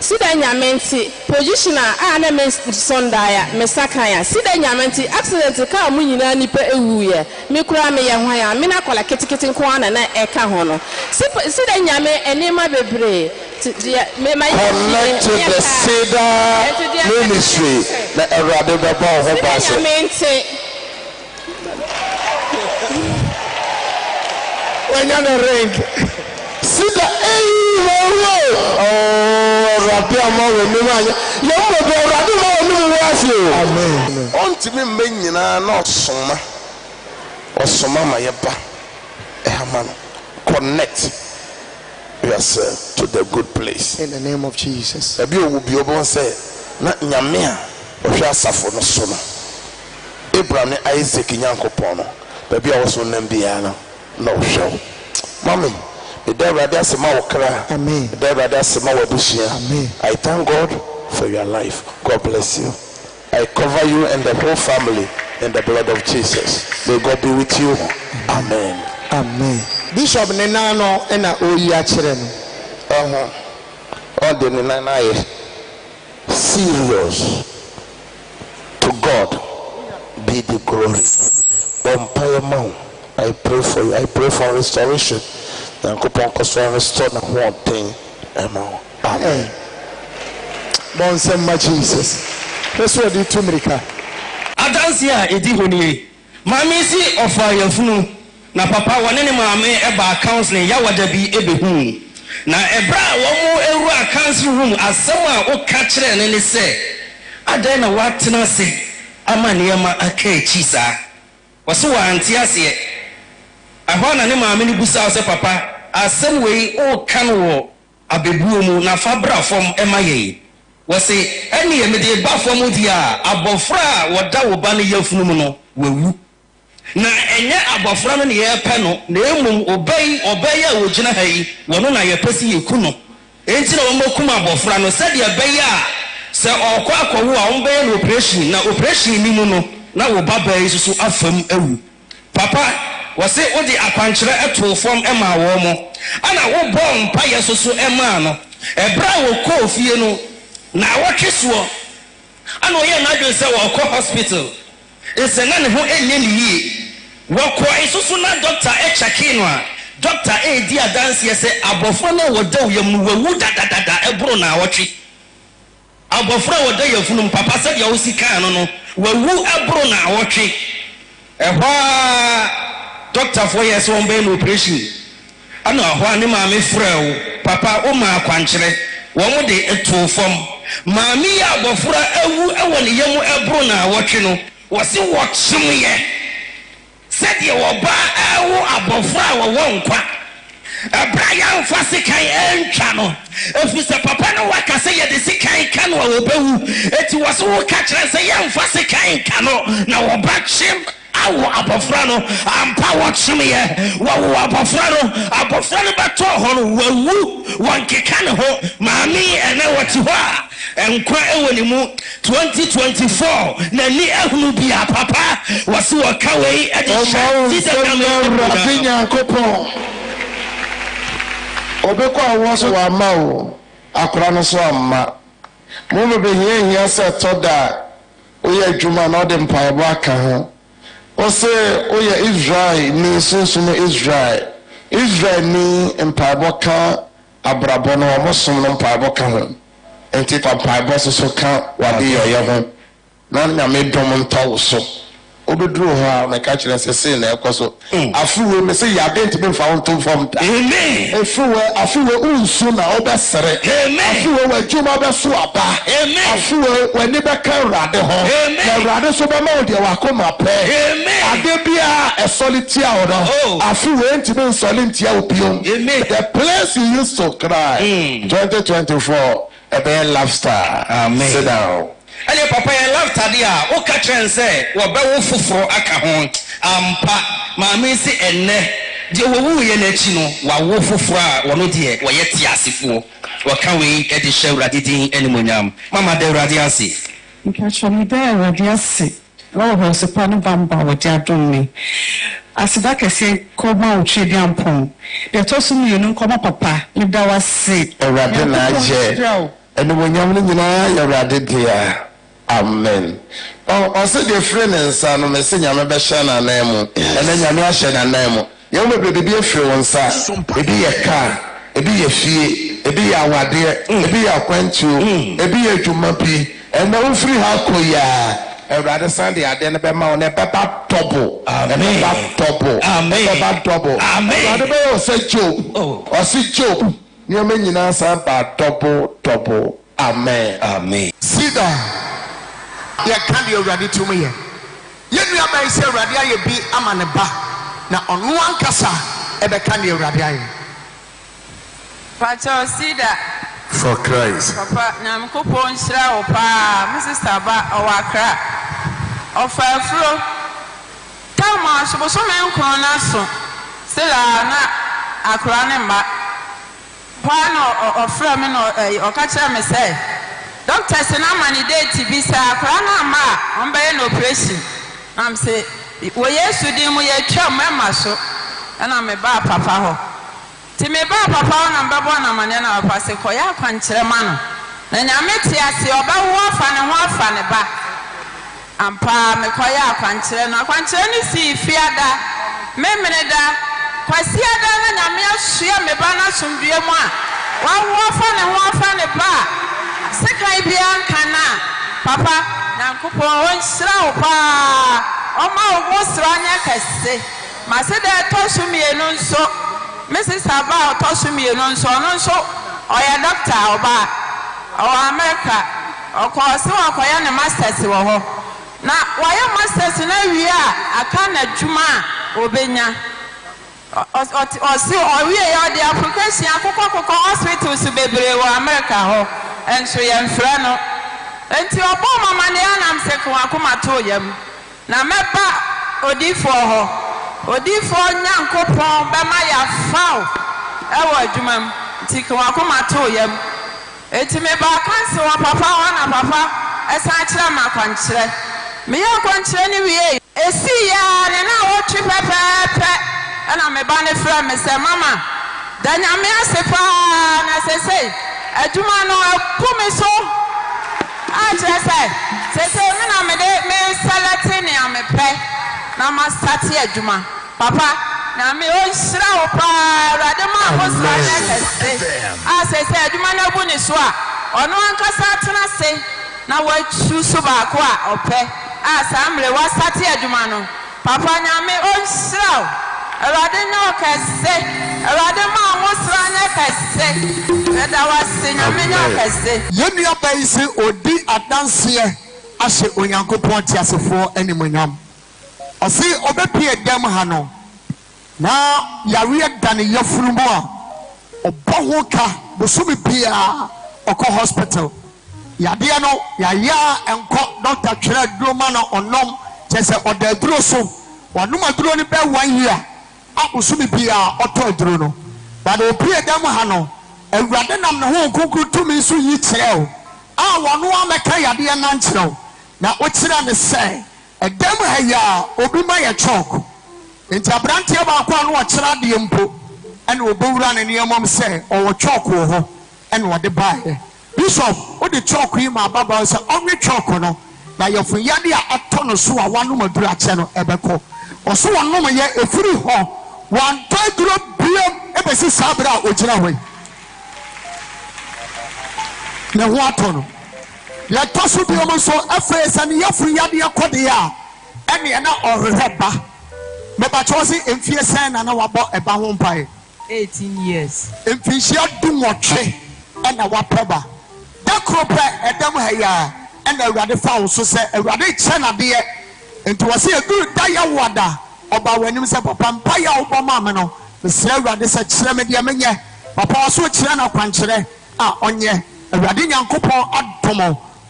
Speaker 12: Si dɛ Nyame nti position a na me sondaeɛ me sa kan a. Si dɛ Nyame nti accident kaa mu nyinaa nipa ewuiɛ, me koraa meyɛ hwan a me na akwadaa ketekete nko ara na na ɛka ho no. Si dɛ Nyame nneɛma bebree ti deɛ me ma yɛ.
Speaker 11: Connect to the Cedar Ministry na Awurade bɛbɔ wo ho
Speaker 12: Si dɛ
Speaker 11: ba sɛ.
Speaker 12: Nyame nti.
Speaker 7: Wanya ne ring.
Speaker 11: Sida eyi wɔwɔ oh Awurade ama w'anim anyɛ yɛn mu bebree, Awurade ma w'anim wo ase o.
Speaker 7: Amen.
Speaker 2: Ɔntumi mmɛ nyinaa na ɔsoma ɔsoma ma yɛba ɛha ma no. Connect yourself to the good place.
Speaker 13: In the name of Jesus.
Speaker 2: Baabi a ɔwɔ bi ɔbɛn sɛ na Nyame a ɔhwɛ asafo no so no, Abraham ne Isaac Nyankopɔn no, baabi a wɔso nam biara no na ɔhwɛ wo. Mami, meda Awurade ase ma wo kra.
Speaker 13: Amen.
Speaker 2: Meda Awurade ase ma w'abusua.
Speaker 13: Amen.
Speaker 2: I thank God for your life. God bless you. I cover you and the whole family in the blood of Jesus. May God be with you. Amen.
Speaker 13: Amen. Bishop ne nan no ɛna ɔreyi akyerɛ no.
Speaker 2: Ɛho ɔde ne nan ayɛ serious. To God be the glory. Bɔ mpaeɛ ma wo. I pray for you. I pray for restoration. Nyankopɔn kɔ so restore ne hoɔden ɛma wo. Amen.
Speaker 7: Bɔ nsɛm ma Jesus. Hwɛ sɛ ɔde tu mmirika.
Speaker 14: Adanse a ɛdi hɔ nie. Maame si ɔfa yafunu na papa wɔne ne maame ɛbaa counseling Yawada bi ɛbɛhuu na ɛberɛ a wɔn awura counseling room, asɛm a woka kyerɛɛ no ne sɛ adɛn na woatena ase ama nneɛma aka akyi saa? Wɔse wɔante aseɛ. Ɛhɔ na ne maame no busaa sɛ, "Papa, asɛm wei woka no wɔ abɛbuo mu na fa bra fam ɛma yɛn." Wɔse ɛneɛ mede ba fam deɛ a, abɔfra a wɔda wo ba no yafunu mu no wawu, na ɛnyɛ abɔfra no ne yɛrepɛ no, na mmom ɔba yi, ɔba yi a wɔgyina ha yi, wɔno na yɛpɛ sɛ yɛku no. Enti na wɔmakum abɔfra no sɛdeɛ ɛbɛyɛ a sɛ ɔrekɔ akɔwo a, wɔbɛyɛ no operation, na operation ni mu no na wo ba baa yi nso so afam awu. Papa, wɔse wode akwankyerɛ too fam maa wɔn mo, ana wobɔɔ mpayɛ so so maa no. Ɛberɛ a wɔkɔɔ fie no na awɔtwe soɔ ana ɔyɛɛ n'adwene sɛ wɔrekɔ hospital nsɛ na ne ho nyɛ ne yie. Wɔkɔe so so na dɔkta kyɛkee no a, dɔkta redi adanseɛ sɛ abɔfra no a wɔda wo yam no wawu dadadada ɛboro naawɔtwe. Abɔfra a wɔda yafunu mu, papa, sɛdeɛ wosi kaa no no, wawu ɛboro naawɔtwe. Ɛhɔ a dɔktafoɔ yɛ sɛ wɔn bɛyɛ no operation, ɛna ɛhɔ a ne maame frɛ wo. Papa, wo ma akwankyerɛ wɔn de too fam. Maame yi a abɔfra awu wɔ ne yam ɛboro naawɔtwe no, wɔsi wɔkyemyɛ sɛdeɛ wɔbaa ɛwo abɔfra a wɔwɔ nkwa ɛberɛ a yɛamfa sekan ɛntwa no, ɛfiri sɛ papa no waka sɛ yɛde sekan ka no a wɔbɛwu. Enti wɔ so woka kyerɛ sɛ yɛmfa sekan nka no na wɔba kyem. awo abɔfra no. Ampa, wɔkyemeeɛ, wɔwoo abɔfra no. Abɔfra no bɛtɔɔ hɔ no, wawu, wɔnkeka ne ho. Maame yi, ɛnnɛ ɔte hɔ a, nkwa wɔ ne mu. 2024, n'ani ahunu bia. Papa, wɔse wɔka wei de
Speaker 2: Ɔma
Speaker 14: hyɛ
Speaker 2: wo
Speaker 14: Jesus
Speaker 2: nsam
Speaker 14: Nyame
Speaker 2: na Awurade
Speaker 14: animuonyam.
Speaker 2: Nyankopɔn. Obi kɔ awoɔ so wamma o, akora no so amma. Mo bɛbɛhia hia sɛ ɛtɔ da a woyɛ adwuma na wode mpaebɔ aka ho. Wose woyɛ Israel ni sunsum Israel. Israel ni mpaebɔ ka abrabɔ no wɔn som no mpaebɔ ka ho. Nti fa mpaebɔ soso ka w'adeyɔyɛ ho. Na Nyame dom ntɔ wo so. Wobɛduru hɔ a meka kyerɛ sɛ sei na ɛkɔ so. Afe wei mese yade ntumi mfa wo nto fam da. Afe wei afe wei wonsu na wobɛsere. Afe wei w'adwuma bɛso aba. Afe wei w'ani bɛka Awurade ho. Na Awurade nso bɛma wo deɛ w'akoma pɛ. Ade biara a ɛsɔre tia wo no, afe wei ntumi nsɔre ntia wo biom. The place you used to cry, 2024 ɛbɛyɛ laughter. Sit down.
Speaker 14: Ɛneɛ papa yɛ laughter deɛ a wo ka kyerɛ no sɛ wɔbɛwo foforo aka ho ampa maame yi se ɛnnɛ deɛ wɔwuiɛ no akyi no wawo foforo a wɔno deɛ wɔyɛ teasefoɔ wɔka wei de hyɛ awurade din animuonyam mama da awurade ase.
Speaker 15: Mpakyɛw meda Awurade ase wɔ hwɛso pa ne banbɔ a wɔde adom me. Aseda kɛseɛ nkɔ ma wo Tweaduampɔn. Deɛ ɛtɔ so mienu nkɔ ma papa. Meda wo ase.
Speaker 2: Awurade na
Speaker 15: Nyankopɔn
Speaker 2: ayɛ.
Speaker 15: nhyira wo.
Speaker 2: Animuonyam no nyinaa yɛ Awurade dea. Amen. Ɔ, ɔse deɛ ɛfiri ne nsa no, mese Nyame bɛhyɛ n'anan mu. Ɛnɛ Nyame ahyɛ n'anan mu. Yɛn mu bebree biribi afiri wo nsa. Ebi yɛ car, ebi yɛ fie, ebi yɛ awadeɛ, ebi yɛ akwantuo, ebi yɛ adwuma bi. Ɛnɛ wofiri ha kɔ yi ara, Awurade san de adeɛ no bɛma wo na ɛbɛba double. Ɛbɛba double. Ɛbɛba double. Awurade bɛyɛ wo sɛ Job. Ɔse Job nneɛma nyinaa san baa double double. Amen.
Speaker 14: Amen.
Speaker 7: Cedar, Yɛka deɛ Awurade tumi yɛ. Yɛn nuabaa yi sɛ Awurade ayɛ bi ama ne ba, na ɔno ankasa bɛka deɛ Awurade ayɛ.
Speaker 12: Pakyɛw Cedar.
Speaker 2: For Christ.
Speaker 12: Papa Nyankopɔn nhyira wo paa me sister ba ɔwɔ Accra ɔfa afuro tam a so bosome nkron no aso still a na akora no mma Hɔ ara na ɔfrɛɛ me na ɔka kyerɛɛ me sɛ doctors no ama no date bi sɛ akwadaa no amma a wɔbɛyɛ no operation. Na mese wɔ Yesu din mu yɛtwam ɛmma so. Ɛna mebaa papa hɔ. Nti mebaa papa hɔ na mebɛbɔɔ no amaneɛ na papa se kɔyɛ akwankyerɛ ma no na Nyame te ase ɔbɛwo afa ne ho afa ne ba. Ampa ara mekɔyɛɛ akwankyerɛ no. Akwankyerɛ no sii Fiada, Memeneda, Kwasiada na Nyame asoɛ me ba no asomdwoeɛ mu a wawo afa ne ho afa ne ba a sekan biara nka no a, Papa, Nyankopɔn ɔnhyira wo paa, ɔmma wo ho sra nyɛ kɛse. M'aseda a ɛtɔ so mienu nso, me sista ba a ɔtɔ so mienu nso, ɔno nso ɔyɛ dɔkta, ɔbaa, ɔwɔ Amerika. Ɔkɔɔ se ɔrekɔyɛ ne masters wɔ hɔ. Na wayɛ masters no awie a, aka n'adwuma a ɔbɛnya. Ɔse ɔwieɛ ɔde application akokɔkokɔ hospitals bebree wɔ America hɔ, nso yɛmfrɛ no. Enti ɔbɔɔ me amaneɛ a na mese ka w'akoma to wo yam na mɛba odiyifoɔ hɔ. Odiyifoɔ Nyankopɔn bɛma yɛafa wo wɔ adwuma mu, nti ka w'akoma to wo yam. Enti mebaa Kansi wɔ Papa hɔ na Papa san kyerɛɛ me akwankyerɛ. Meyɛɛ akwankyerɛ no wiei. Esii ara ne naawɔtwe pɛpɛɛpɛ na me ba no frɛɛ me sɛ, Mama, da Nyame ase paa na sesei adwuma no abu me so a kyerɛ sɛ sesei me na mede me sɛlɛte nea mepɛ na mastate adwuma. Papa nyame ɔnhyira wo paa awurade maa wo sra nyɛ kɛse a sɛsɛ adwuma no abu ne so a ɔno ankasa atena se na watu so baako a ɔpɛ a saa mmere wasate adwuma no papa nyame ɔnhyira wo awurade nyɛ wo kɛse awurade maa wo sra nyɛ kɛse meda wase nyame nyɛ wo kɛse.
Speaker 7: Yɛn nuabaa yi se ɔredi adanseɛ ahyɛ Onyankopɔn teasefoɔ animuonyam. Ɔse ɔbɛpue dɛm ha no na yareɛ da ne yafunu mu a ɔbɔ ho ka bosome biaa ɔkɔ hospital yadeɛ no yayɛ a ɛnkɔ doctor twerɛ aduro ma no ɔnom kyerɛ sɛ ɔda aduro so. Wanom aduro no bɛɛ one year a bosome biaa ɔtɔ aduro no but ɔpue dɛm ha no Awurade nam ne Honhom Kronkron tumi so yi kyerɛ wo a ɔno ara mɛka yadeɛ no ankyerɛ wo na wokyerɛ no sɛ ɛdɛm ha yi a obi ma yɛ chalk nti abranteɛ baako a na ɔkyerɛ adeɛ mpo ɛna ɔbɔwura ne nneɛma mu sɛ ɔwɔ chalk wɔ hɔ ɛna ɔde baeɛ. Bishop, wode chalk yi ma ababaawa yi sɛ ɔnwe chalk no, na yafunyadeɛ a atɔ no so a wanom aduro akyɛ no ɛbɛkɔ. Ɔso ɔnomyɛ, ɛfiri hɔ wantɔ aduro biom ɛbɛsi saa berɛ a ɔgyina hɔ yi. Ne ho atɔ no. Deɛ ɛtɔ so biom nso, afei sɛ ne yafunyadeɛ kɔ deɛ a, ɛneɛ na ɔhwehwɛ ba. Mepakyɛ wo se mfie sɛn na na wabɔ ɛba ho mpaeɛ?
Speaker 9: 18 years.
Speaker 7: Mfinhyia dunwɔtwe na wapɛ ba. Da koro pɛ, ɛdam ha yi ara na Awurade faa wo so sɛ Awurade rekyɛ no adeɛ. Nti wɔse ɛduru da Yawoada, ɔbaa w'anim sɛ, Papa, mpaeɛ a wobɔ maa me no, mesrɛ Awurade sɛ kyerɛ me deɛ menyɛ. Papa, ɔse wokyerɛ no akwankyerɛ a ɔnyɛ. Awurade Nyankopɔn adom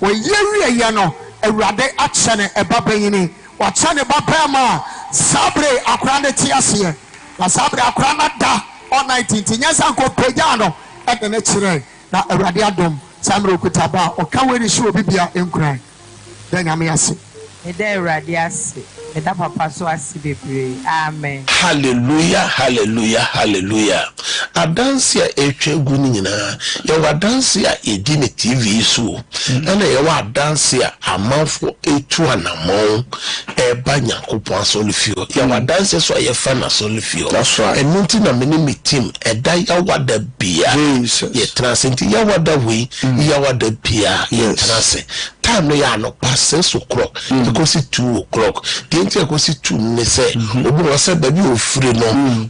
Speaker 7: wo. Ɔyɛ wieɛ no, Awurade akyɛ no ɛba banyini. Wakyɛ ne ba barima a saa bere yi akwadaa no te aseɛ. Na saa bere akwadaa no ada all night nti nyɛ sɛ anka ɔpagyaa no de no kyerɛɛ. Na Awurade adom saa mmerɛ ɔkuta ba a ɔka wei de hyɛ obi bia nkuran. Da Nyame ase.
Speaker 9: Meda Awurade ase. Meda papa so ase bebree. Amen.
Speaker 5: Hallelujah hallelujah hallelujah adanse a ɛretwa gu no nyinaa yɛwɔ adanse a yɛdi no TV yi so o ɛna yɛwɔ adanse a amanfoɔ ɛtu anamɔn ɛreba Nyankopɔn asɔrefie hɔ yɛwɔ adanse so a yɛfa no asɔrefie hɔ ɛno nti na me ne me team ɛda yawada bia yɛtena ase nti yawada wei yawada bia yɛtena ase Time no yɛ anɔpa six o'clock ɛkɔsi two o'clock. Deɛ nti a ɛkɔsi two no ne sɛ obi wɔ hɔ sɛ baabi a ɔfiri no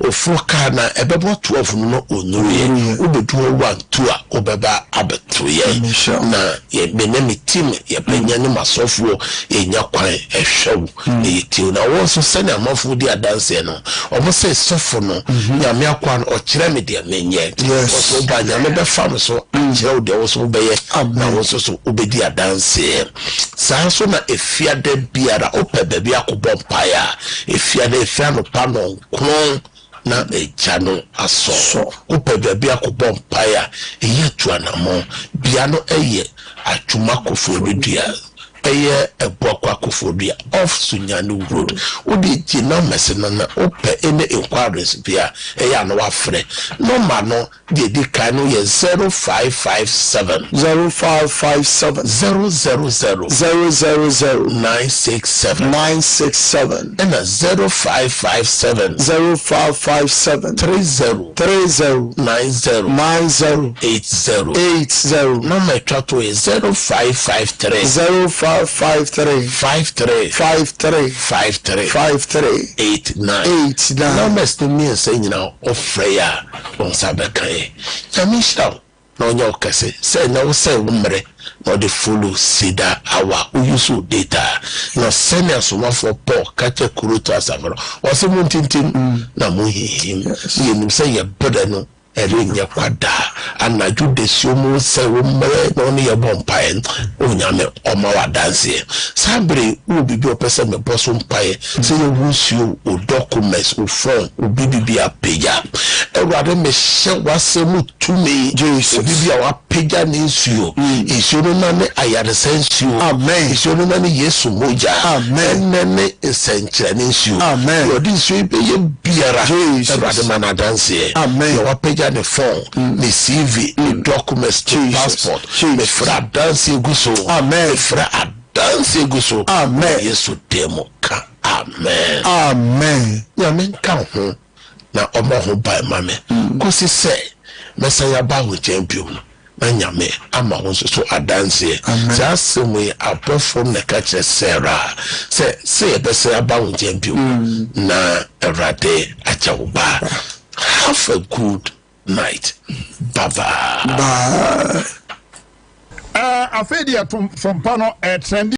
Speaker 5: ɔforo kaa no a ɛbɛbɔ 12 no na ɔnnuruiɛ. Wobɛdu hɔ one two a wobɛba abɛto yɛn na yɛ me ne me team yɛbɛnya ne m'asɔfoɔ yɛnya kwan ɛhwɛ wo na yɛtie wo. Na wɔn nso sɛnea amanfoɔ di adanseɛ no wɔn sɛ sɔfo no Nyame akoa no ɔkyerɛ me deɛ menyɛ. Wo nso woba a Nyame bɛfa me so akyerɛ wo deɛ wo nso wobɛyɛ na wo nso so wobɛdi adanseɛ. Saa nso na Efiada biara wopɛ baabi akɔbɔ mpaeɛ a, Efiada ɛfiri anɔpa nnɔnkron na egya no asɔ. Wopɛ baabi akɔbɔ mpaeɛ a, ɛyɛ tu anammɔn. Bea no yɛ Atwoma Koforidua, ɛyɛ Abuakwa Koforidua off Sunyani Road. Wode gye numbers no na wopɛ any inquiries bi a, ɛyɛ a na woafrɛ. Nɔmba no Deɛ ɛdi kan no yɛ 0557.
Speaker 13: 0557.
Speaker 5: 000.
Speaker 13: 000.
Speaker 5: 967.
Speaker 13: 967.
Speaker 5: Ɛna 0557.
Speaker 13: 0557.
Speaker 5: 30.
Speaker 13: 30.
Speaker 5: 90.
Speaker 13: 90.
Speaker 5: 80.
Speaker 13: 80.
Speaker 5: Nɔma ɛtwa toɔ yɛ 0553.
Speaker 13: 0553.
Speaker 5: 53.
Speaker 13: 53.
Speaker 5: 53.
Speaker 13: 53.
Speaker 5: 89.
Speaker 13: 89.
Speaker 5: Numbers no mmiɛnsa nyinaa wofrɛ yɛ a. Wo nsa bɛka yɛ. Nyame nhyira wo na ɔnyɛ wo kɛse sɛ ɛnɛ wo sɛe wo mmerɛ na ɔde follow cedar hour wo use wo data na sɛnea somafoɔ Paul ka kyerɛ Korinto asafo no ɔse montintim na monhinhim ne yɛnim sɛ yɛ berɛ no ɛrenyɛ kwa da anadwo dasuo mu wo sɛe wo mmerɛ na ɔne yɛ bɔ mpaeɛ no Onyame ɔma wo adanseɛ saa bere yi wowɔ biribi a ɔpɛ sɛ mebɔ so mpaeɛ sɛ yɛ wo nsuo wo documents wo phone wo biribi apagya Awurade mehyɛ w'asɛm mu tumi obi bi a wapagya ne nsuo nsuo no na ne ayaresa nsuo nsuo no na ne Yesu mogya ɛnɛ ne nsɛnkyerɛne nsuo deɛ ɔde nsuo yi bɛyɛ biara Awurade ma no adanseɛ deɛ wapagya ne phone ne CV ne documents ne passport mefrɛ adanseɛ gu so mefrɛ adanseɛ gu so wɔ Yesu din mu ka amen.
Speaker 13: Amen.
Speaker 5: Nyame nka wo ho na ɔmmɔ ho ban ma me kɔsi sɛ mɛsan aba wo nkyɛn bio no na Nyame ama wo nso so adanseɛ. Saa asɛm yi abɔfoɔ no na ɛka kyerɛ Sarah sɛ sɛ yɛbɛsan aba wo nkyɛn bio no na Awurade akyɛ wo ba. Have a good night bye bye.
Speaker 13: Bye.
Speaker 16: Ɛɛ afei deɛ to fompa no ɛɛtrendi.